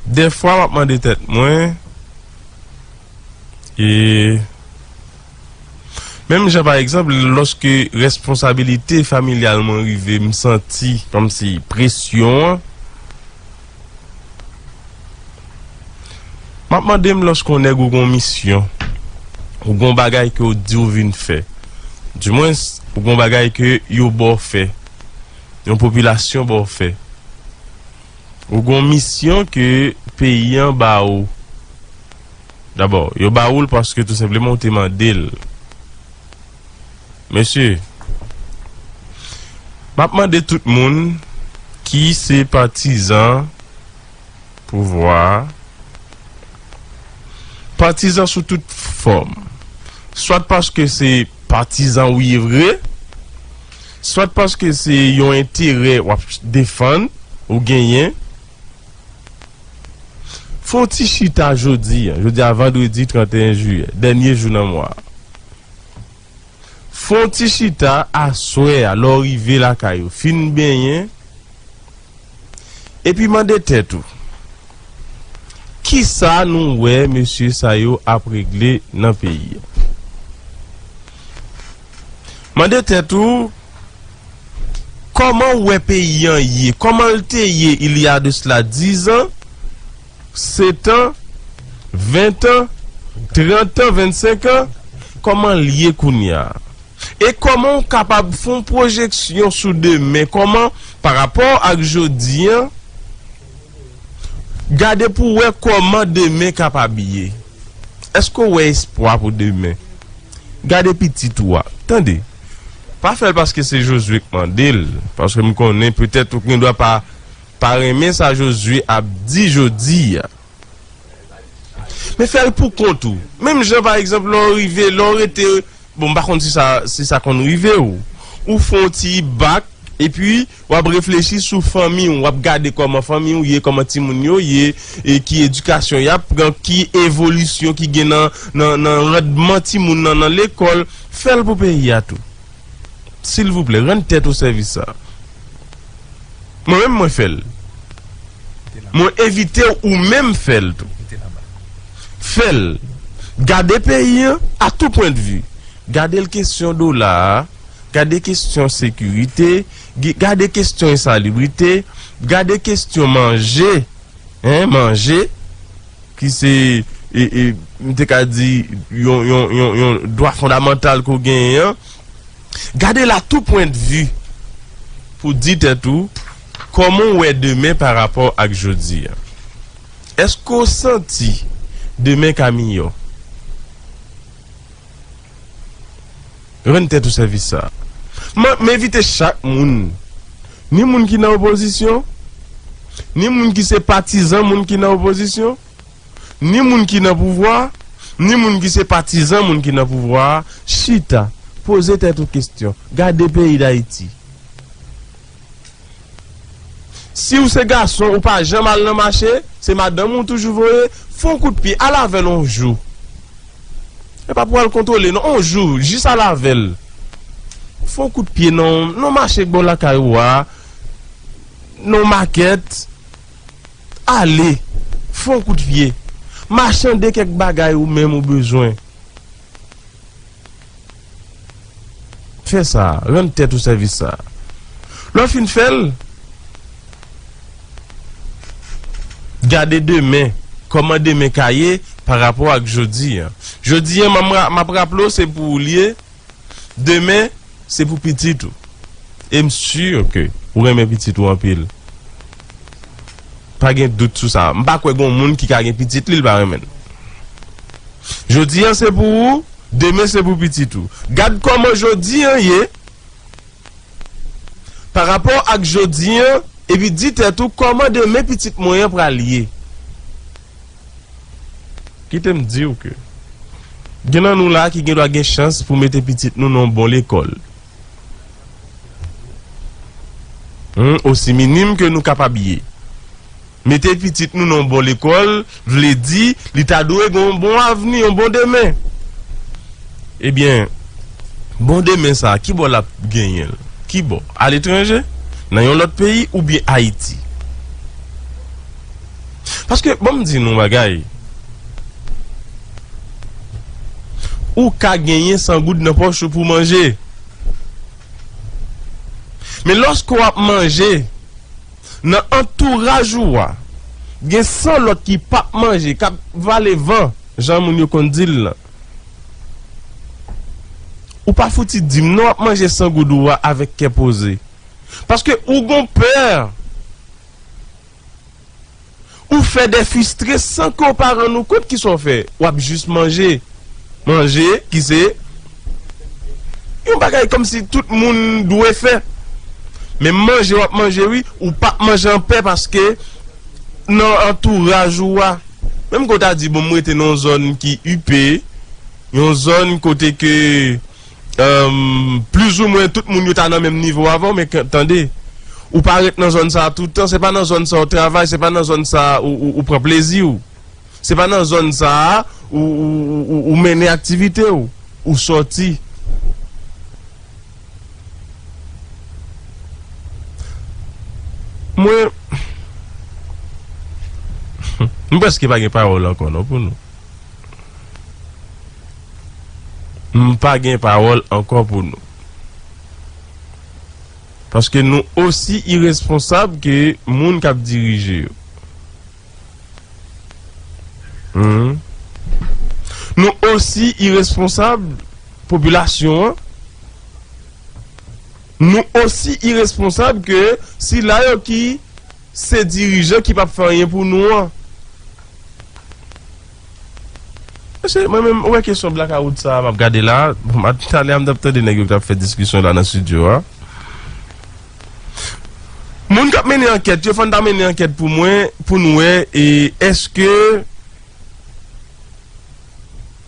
Dèfwa, m ap mande tèt mwen, e menm jan, pa egzanp, lòske responsabilite familyal mwen rive, m santi kòmsi presyon an, m ap mande m, lòske yon nèg ou gen yon misyon, ou gen yon bagay ke w di w vin fè, dimwens, ou gen yon bagay ke yo ba w fè, yon popilasyon ba w fè, ou gen yon misyon ke peyi an ba ou. Dabò, yo ba ou l paske tou senpleman ou te mande l. Mesye, m ap mande tout moun ki se patizan pouvwa a, patizan sou tout fòm, swat paske se patizan ou ye vre, swat paske se yon enterè w ap defann, ou genyen, fè yon ti chita jodi a, jodi a vandredi trannteyen jiyè, dènye jou nan mwa a. Fè yon ti chita aswè a, lè w rive lakay ou, fin benyen, epi mande tèt ou, kisa nou wè mesye sa yo ap regle nan peyi a? Mande tèt ou, kòman w wè peyi an ye? Kòman l te ye il y a de cela dix ans, sept ans, vingt ans, trant an, vennsenk an? Kòman l ye kounye a? E kòman w kapab fè yon pwojeksyon sou demen? Kòman, pa rapò ak jodi an, gade pou w wè kòman demen kapab ye? Èske w wè espwa pou demen? Gade pitit ou a. Tande. Pa fè l paske se Jozye k mande l, paske m konnen petèt ou gendwa pa, pa renmen sa Jozye ap di jodi a. Men fè l pou kont ou. Menm jan, pa egzanp, lè w rive, lè w rete, bon, m pa konn si sa, si sa konn rive w. Ou fè yon ti bak, epi w ap reflechi sou fanmi w, w ap gade kòman fanmi w ye, kòman timoun yo ye, e ki edikasyon y ap pran, ki evolisyon ki gen nan, nan, nan randman timoun nan, nan lekòl. Fè l pou peyi a tou. Silvouplè, rann tèt ou sèvis sa. Mwen menm, mwen fè l. Mwen envite w, ou menm fè l tou. Fè l. Gade peyi an a tout pwendvi. Gade l kesyon dola a, gade kesyon sekirite, gi-, gade kesyon ensalibrite, gade kesyon manje, en, manje, ki se, e, e, m te ka di, yon, yon, yon, yon dwa fondamantal ke w genyen an. Gade l a tout pwendvi pou di tèt ou, kòman w wè demen pa rapò ak jodi a? Èske w santi demen ka miyò? Rann tèt ou sèvis sa. M, m envite chak moun, ni moun ki nan opozisyon, ni moun ki se patizan moun ki nan opozisyon, ni moun ki nan pouvwa, ni moun ki se patizan moun ki nan pouvwa, chita, poze tèt ou kesyon, gade peyi Dayiti. Si w se gason, ou pa janm al nan mache, se madanm ou toujou voye, fè yon kout pye, al avè l yon jou. E pa pou al kontwole, non, yon jou, jis al avè l. Fè yon kout pye nan, nan mache k bò lakay ou a, nan makèt, ale, fè yon kout pye. Machande kèk bagay ou menm ou bezwen. Fè sa, rann tèt ou sèvis sa. Lè w fin fè l, gade demen, kòman demen ka ye pa rapò ak jodi a. Jodi a, m, m, m ap raple w, se pou ou l ye, demen, se pou pitit ou. E m si ke ou renmen pitit ou anpil. Pa gen dout sou sa. M pa kwè gen yon moun ki ka gen pitit li, l pa renmen l. Jodi a, se pou ou, demen se pou pitit ou. Gad kòman jodi an ye pa rapò ak jodi an, epi di tèt ou, kòman demen pitit mwen an pral ye? Kite m di w ke gen nan nou la ki gendwa gen chans pou mete pitit nou nan yon bon lekòl. Hmm, osi minim ke nou kapab ye. Mete pitit nou nan yon bon lekòl, vle di, li ta dwe gen yon bon avni, yon bon demen. Ebyen, bon demen sa, ki bò l ap genyen l? Ki bò? Aletranje? Nan yon lòt peyi oubyen Ayiti? Paske, ban m di nou yon bagay. Ou ka genyen san goud nan pòch ou pou manje. Men lòske w ap manje, nan antouraj ou a, gen san lòt ki p ap manje, k ap vale van, jan moun yo konn di l lan. Ou pa fouti di m non, w ap manje san goud ou a avèk kè poze. Paske ou gon pè. Ou fè dè fristre san ke w pa rann ou kont kisa w fè. W ap jis manje. Manje, ki se yon bagay kòmsi tout moun dwe fè. Men manje w ap manje, wi, ou p ap manje anpè paske nan antouraj ou a. Menm ke w ta di, bon, m rete nan yon zòn ki ipe, yon zòn kote ke, em, plizoumwen tout moun yo ta nan menm nivo avè w, men k-, tande, ou pa ret nan zòn sa a tout tan, se pa nan zòn sa a w travay, se pa nan zòn sa a ou, ou, ou pran plezi w. Se pa nan zòn sa a ou, ou, ou, ou, ou mennen aktivite w, ou sòti. Mwen, m prèske pa gen pawòl ankò non pou nou. M pa gen pawòl ankò pou nou. Paske nou osi iresponsab ke moun k ap dirije yo. Mhm. Nou osi iresponsab, popilasyon an. Nou osi iresponsab ke sila yo ki se dirijan ki p ap fè anyen pou nou an. Mesye, mwen menm, ou wè kesyon blakawout sa a m ap gade la a, bon, talè a m t ap tande nèg yo k t ap fè diskisyon la nan estidyo a. Moun k ap mennen ankèt yo, fò n ta mennen ankèt pou mwen, pou n wè, e èske,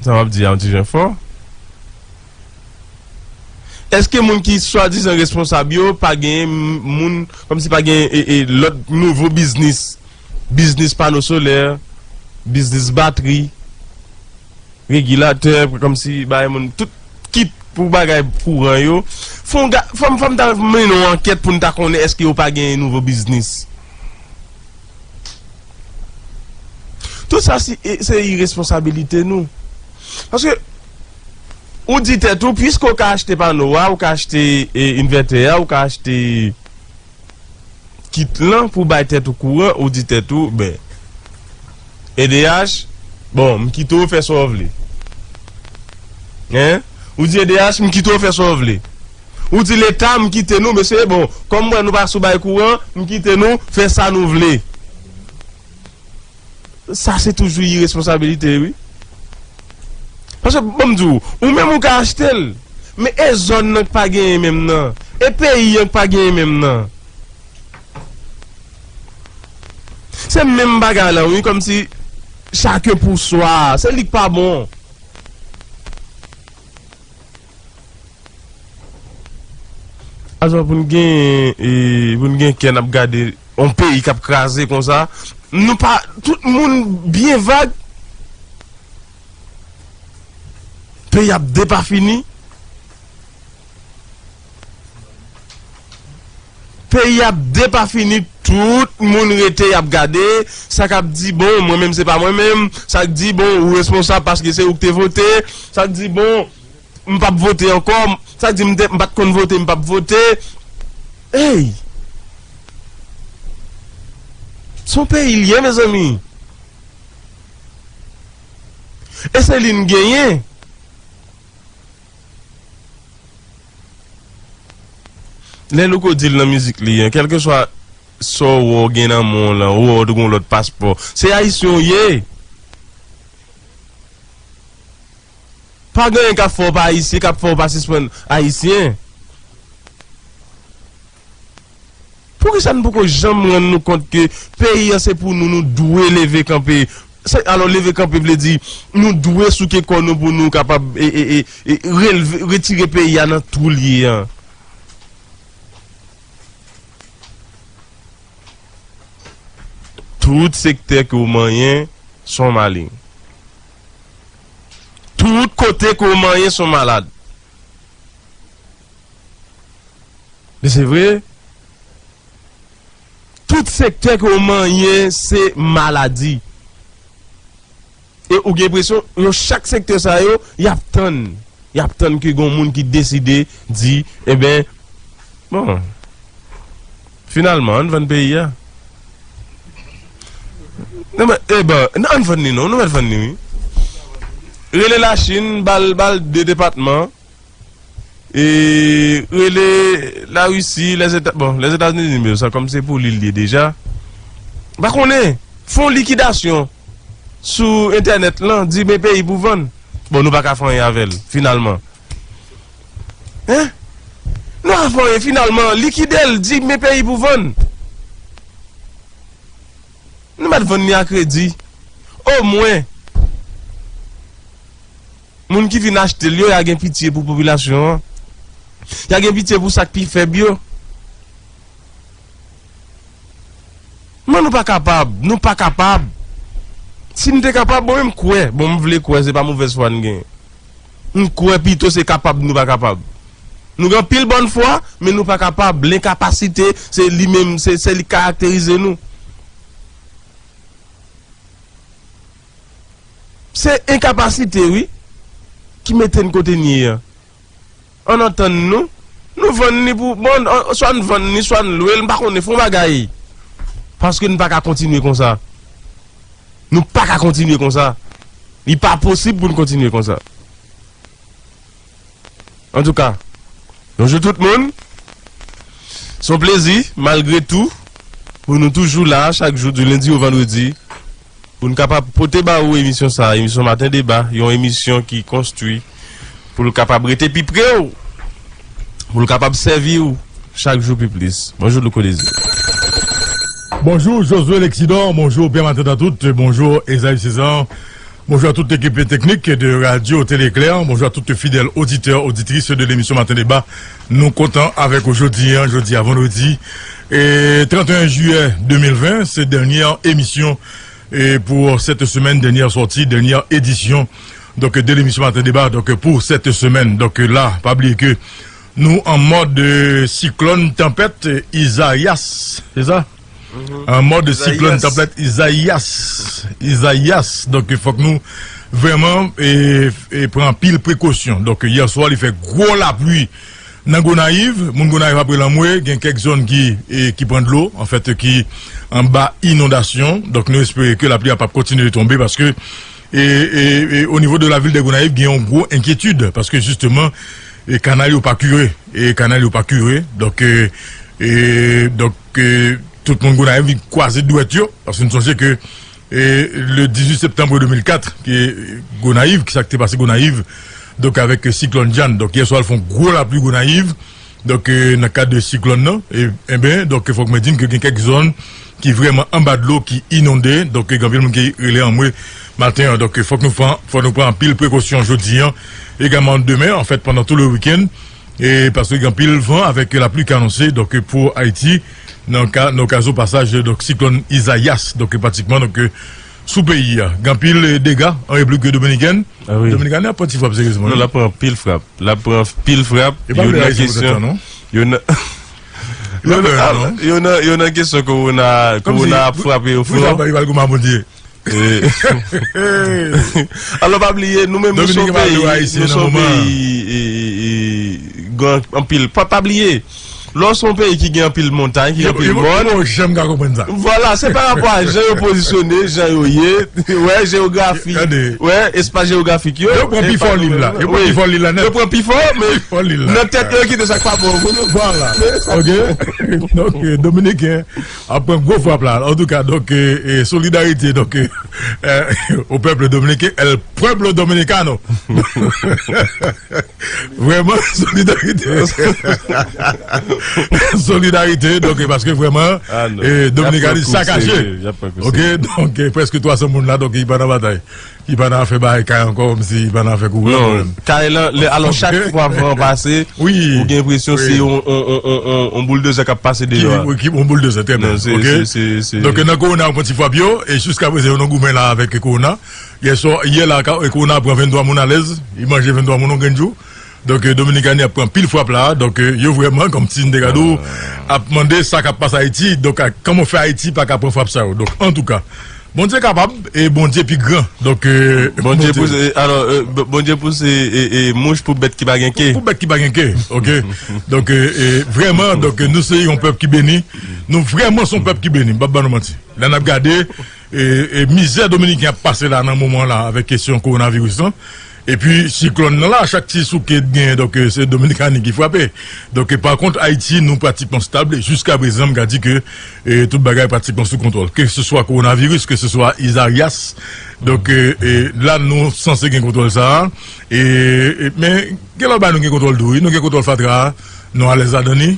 sa m ap di a yon ti jan fò, èske moun ki swadizan responsab yo pa gen m-, moun, kòmsi pa gen, e, e, lòt nouvo biznis, biznis pano solè, biznis batri, regilatè, kòmsi bay moun tout kit pou bagay kouran yo. Fò n ga-, fò m, fò m ta mennen yon ankèt pou n ta konnen èske yo pa gen nouvo biznis. Tout sa se, e, se iresponsabilite nou. Paske ou di tèt ou, piske ou ka achte pano a, ou ka achte, e, envètè a, ou ka achte kit lan pou bay tèt ou kouran, ou di tèt ou, ben, E D H, bon, m kite w fè sa w vle. Hein? Ou di E D H, m kite w fè sa w vle. Ou di Leta, m kite nou, mesye, bon, kòm m wè nou pa sou bay kouran, m kite nou fè sa nou vle. Sa se toujou iresponsabilite, wi. Paske, ban m di w, ou menm ou ka achte l, men e zòn nan k pa genyen menm nan, e peyi an k pa genyen menm nan. Se menm bagay la, wi, kòmsi chacun pour soi, se li k pa bon. Alò, pou n gen, e, pou n gen kè n ap gade yon peyi k ap kraze konsa, nou pa, tout moun byen vag. Peyi ap depafini. Peyi ap depafini, tout moun rete y ap gade. Sa k ap di, bon, mwen menm se pa mwen menm. Sa k di, bon, ou responsab paske se ou k te vote. Sa k di, bon, m p ap vote ankò. Sa k di, m te, m pa t konn vote, m p ap vote. Ey! Se yon peyi l ye, mezanmi. E se li n genyen. Lè Louko di l nan mizik li an, kèlkeswa sa w wè w gen nan men w lan, ou wè w gen yon lòt paspò, se ayisyen w ye. Pa gen anyen k ap fè w pa ayisyen, k ap fè w pa sispann ayisyen. Poukisa n poko janm rann nou kont ke peyi an se pou nou, nou dwe leve kanpe? Se, alò, leve kanpe vle di nou dwe souke kò nou pou nou kapab, e, e, e, e, relve, retire peyi a nan twou l ye an. Tout sektè ke w manyen, se yon malen. Tout kote ke w manyen, se yon malad. Men se vre, tout sektè ke w manyen, se maladi. E ou gen enpresyon, yo, chak sektè sa yo, y ap tann. Y ap tann ke gen yon moun ki deside di, enben, bon, finalman, ann vann peyi a. Non, men, e bon, non, ann vann li non, nou mèt vann li, wi. Rele Lachin, ba l, ba l de depatman. E rele Larisi, Lèzeta-, bon, Lèzetazini, men sa kòm se pou li l ye deja. M pa konnen, fè yon likidasyon sou entènèt lan, di men peyi pou vann. Bon, nou pa ka fè anyen avè l, finalman. Hein? Nou pa fè anyen, finalman, likide l, di men peyi pou vann. Nou mèt vann li a kredi. Omwen, moun ki vin achte l yo, y a gen pitye pou popilasyon an. Y a gen pitye pou sa k pi fèb yo. Men nou pa kapab, nou pa kapab. Si n te kapab, bon, men m kwè, bon, m vle kwè, se pa movèz fwa n gen. M kwè pito se kapab, nou pa kapab. Nou gen anpil bòn fwa, men nou pa kapab. Lenkapasite, se li menm, se, se li k karakterize nou. Se enkapasite, wi, ki mete n kote n ye an. Ann antann nou, nou vann ni pou, bon, an, swa n vann ni, swa n lwe l, m pa konnen, fè yon bagay. Paske n pa ka kontinye konsa. Nou pa ka kontinye konsa. Li pa posib pou n kontinye konsa. Antouka, bonjou tout moun. Se yon plezi, malgre tou, pou nou toujou la, chak jou, di lendi o vandredi, pou n kapab pote ba ou emisyon sa a, emisyon Maten Deba, yon emisyon ki konstwi pou l kapab rete pi pre w, pou l kapab sèvi w chak jou pi plis. Bonjou, Louko Désir. Bonjou, Josué Lexidor. Bonjou, Pierre Martin Datout. Bonjou, Esaïe César. Bonjou a tout ekip teknik de Radio Télé Éclair. Bonjou a tout fidèl oditè, oditris de lemisyon Maten Deba. Nou kontan avèk ou jodi a, jodi a vandredi, e trannteyen jiyè de mil ven, se dènyè emisyon, e pou sèt semèn, dènyè sòti, dènyè edisyon, donk, de lemisyon Maten Deba, donk, pou sèt semèn. Donk, la, pa bliye ke nou an mòd, e, siklòn tanpèt, e, Izayas, se sa? An mòd siklòn tanpèt Izayas. Izayas. Donk, fòk nou vrèman, e, e, pran anpil prekosyon. Donk, yè swa, li fè gwo lapli nan Gonayiv. Moun Gonayiv ap rele anmwe. Gen kèk zòn ki, e, ki pran dlo, anfèt, ki anba inondasyon. Donk, nou espere ke lapli a p ap kontinye tonbe paske, e, e, e, o nivo de la vil de Gonayiv, gen yon gwo enkyetid paske, jisteman, e, kanal yo pa kire. E kanal yo pa kire. Donk, e, e, donk, e, tout moun Gonayiv vin kwaze dwèt yo, paske n sonje ke, e, le dizuit septanm de mil kat, ke Gonayiv, ki sa k te pase Gonayiv, donk, avèk, e, siklòn Jeanne. Donk, yè swa, l fè yon gwo lapli Gonayiv, donk, e, nan kad de siklòn nan, e, enben, donk, fòk mwen di n ke gen kèk zòn ki vrèman anba dlo, ki inonde, donk, gen anpil moun ki rele anmwe maten an. Donk, fòk nou pran, fòk nou pran anpil prekosyon jodi an, egalman demen, anfèt, pandan tou le wikenn, e paske gen anpil van avèk lapli ki anonse, donk, pou Ayiti, nan ka, nan okazyon pasaj, donk, siklòn Izayas, donk, pratikman, donk, sou peyi a. Gen anpil, e, dega an Repiblik Dominikèn. Ah wi. Dominikani ap pran ti frap seryezman, non, wi. L ap pran anpil frap. L ap pran anpil frap. E pa vle Ayisyen kontan, non. Yo nan, yo nan, yo nan kesyon kowona, kowona ap frape yo fò. Alò, pa bliye, nou menm, nou se yon peyi, nou se yon peyi, e, e, e, gen anpil. Pa, pa bliye, lè w se yon peyi ki gen anpil montay, ki gen anpil mòn. Yo, yo, yo pa janm ka konprann sa. Vwala, se pa rapò a jan yo pozisyone, jan yo ye, wè, jeyografi, wè, espas jeyografik yo. Yo pran pi fò lil la. Yo pran pi fò lil la nèt. Yo pran pi fò, men nan tèt yo, yo kite sa k pa bon pou nou. Vwala. Ok. Donk, e, Dominiken ap pran gwo frap la. Antouka, donk, e, e, solidarité, donk, e, e, au peuple dominicain, el pueblo dominicano. Vrèman, solidarité. Solidarité, donk, paske vrèman, ah, non. Dominikanitè sa kache. Ok, donk, prèske twa san moun la, donk, ki pa nan batay. Ki pa nan afè bay kay ankò, kòmsi ki pa nan afè kouri. Non, kay la, alò, chak fwa van pase, ou gen enpresyon se yon bouldozè k ap pase deyò a. Yon bouldozè, trè byen. Donk, nan kowona, yo pran ti frap yo, e jiska prezan, yo nan goumen la avèk kowona. Yè swa, yè la, kowona pran venntwa moun alèz, li manje venntwa moun yon grenn jou. Donk, Dominikani ap pran pil frap la. Donk, yo vrèman, kòmsi m te ka di w, ap mande sa k ap pase Ayiti. Donk, kòman fè Ayiti pa ka pran frap sa yo? Donk, antouka, Bondye kapab e Bondye pi gran. Donk, Bondye pou, alò, Bondye pou se mouch pou bèt ki pa gen ke. Pou bèt ki pa gen ke, ok. Donk, vrèman, donk, nou se yon pèp ki beni. Nou vrèman se yon pèp ki beni. M p ap ban nou manti. Lè n ap gade, e, e, mizè Dominiken ap pase la nan moman la avèk kesyon kowonaviris lan. Epi siklòn nan la, chak ti souke genyen, donk, e, se Dominikani ki frape. Donk, e, pa kont, Ayiti, nou pratikman stab. Jiska prezan, m ka di ke, e, tout bagay pratikman sou kontwòl. Ke se swa kowonaviris, ke se swa Isaias. Donk, e, e, la, nou sanse gen kontwòl sa a. E, e, men, gen lòt bagay nou gen kontwòl tou, wi. Nou gen kontwòl fatra a. Nou alèz ladan li.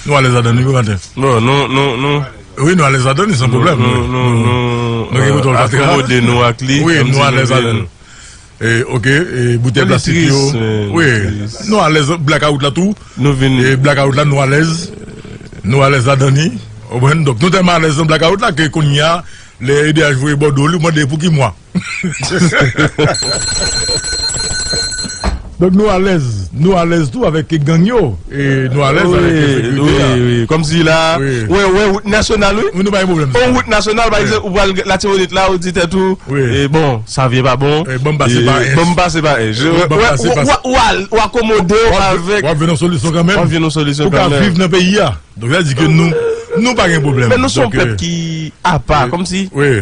Nou alèz ladan li pou maten. Non, non, non, non. Wi, nou alèz ladan li san pwoblèm. Non, non, non. Nou gen kontwòl fatra. Akomode nou ak li. Wi, nou alèz ladan li. E, ok, e, boutèy plastik yo. Wi, nou alèz blakawout la tou. Nou vin. E, blakawout la, nou alèz. Nou alèz ladan li. Ou konprann? Donk, nou tèlman alèz nan blakawout la ke kounye a, lè E D H voye bòdwo li, ou mande pou ki mwa. Donk, nou alèz, nou alèz tou avèk gang yo, e nou alèz avèk ensekirite a. Wi, wi, wi. Kòmsi la, wi, wi, wout nasyonal, wi. Wi, nou pa gen pwoblèm sa. On wout nasyonal, pa egzanp, ou pral Latibonit la, ou di tèt ou, wi, e bon, sa vye pa bon. E ban m pase pa ench. Ban m pase pa ench. Ban m pase pa ench. W a, w a, w a akomode w avèk. W ap jwenn yon solisyon kanmenm. W ap jwenn yon solisyon kanmenm. Pou ka viv nan peyi a. Donk, sa di ke nou, nou pa gen pwoblèm. Men nou se yon pèp ki apa, kòmsi. Wi.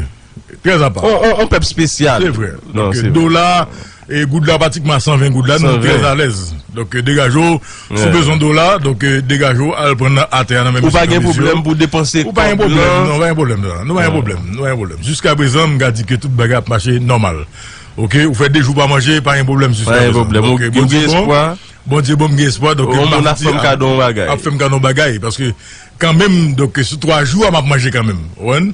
Trè apa. On, on, on pèp espesyal. Se vre. Donk, dola, e, goud la pratikman a san ven goud la, nou trè alèz. Donk, e, degaje w, si w bezwen dola, donk, e, degaje w, al pran nan atè a nan menm mesye. Ou pa gen pwoblèm pou depanse kòb lan. Ou pa gen pwoblèm, non, pa gen pwoblèm, non, nou pa gen pwoblèm, nou pa gen pwoblèm. Jiska prezan, m ka di ke tout bagay ap mache nòmal. Ok, ou fè de jou pa manje, pa gen pwoblèm jiska prezan. Pa gen pwoblèm. Donk, e, Bondye bon. Bondye ban m gen espwa, donk, m ap fè m kado yon bagay. Ap fè m kado yon bagay, paske kanmenm, donk, sou twa jou a, m ap manje kanmenm. Ou konprann?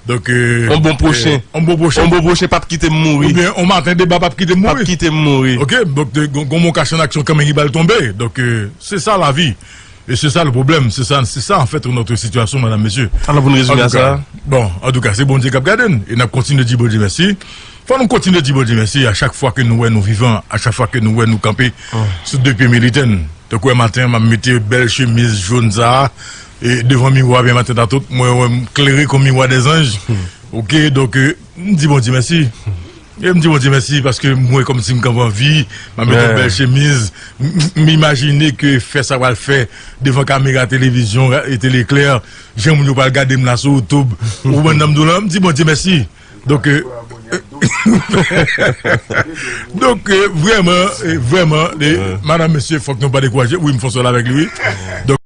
Donk, e, on bon pwochen. On bon pwochen. On bon pwochen p ap kite m mouri. Oubyen, on maten deba p ap kite m mouri. P ap kite m mouri. Ok, donk, de, gon, gon mon kache an aksyon kanmenm ki pral tonbe. Donk, e, se sa lavi. E se sa le pwoblèm. Se sa, se sa, an fèt, notre situation, madame, mesye. Alò, pou n rezime a sa. Bon, antouka, se Bondye k ap gade n. E n ap kontinye di Bondye mèsi. Fò nou kontinye di Bondye mèsi a chak fwa ke nou wè nou vivan, a chak fwa ke nou wè nou kanpe sou de pye militè n. Tankou yè maten, m ap mete bèl chemiz jòn sa a, e devan miwa byen maten ta tout, mwen wè m klere kon miwa dèzanj. Ok, donk, e, m di Bondye mèsi. E m di Bondye mèsi paske m wè kòmsi m kanpe an vi, m ap mete yon bèl chemiz, m, m, m imajine ke fè sa pral fè devan kamera televizyon, e Tele Eklè, jan moun yo pral gade m la sou YouTube. Ou konprann sa m di w la, m di Bondye mèsi. Donk, e, donk, e, vrèman, e, vrèman, e, madanm, mesye, fòk nou pa dekouraje. Wi, m fè yon sèl avèk li, wi. Donk,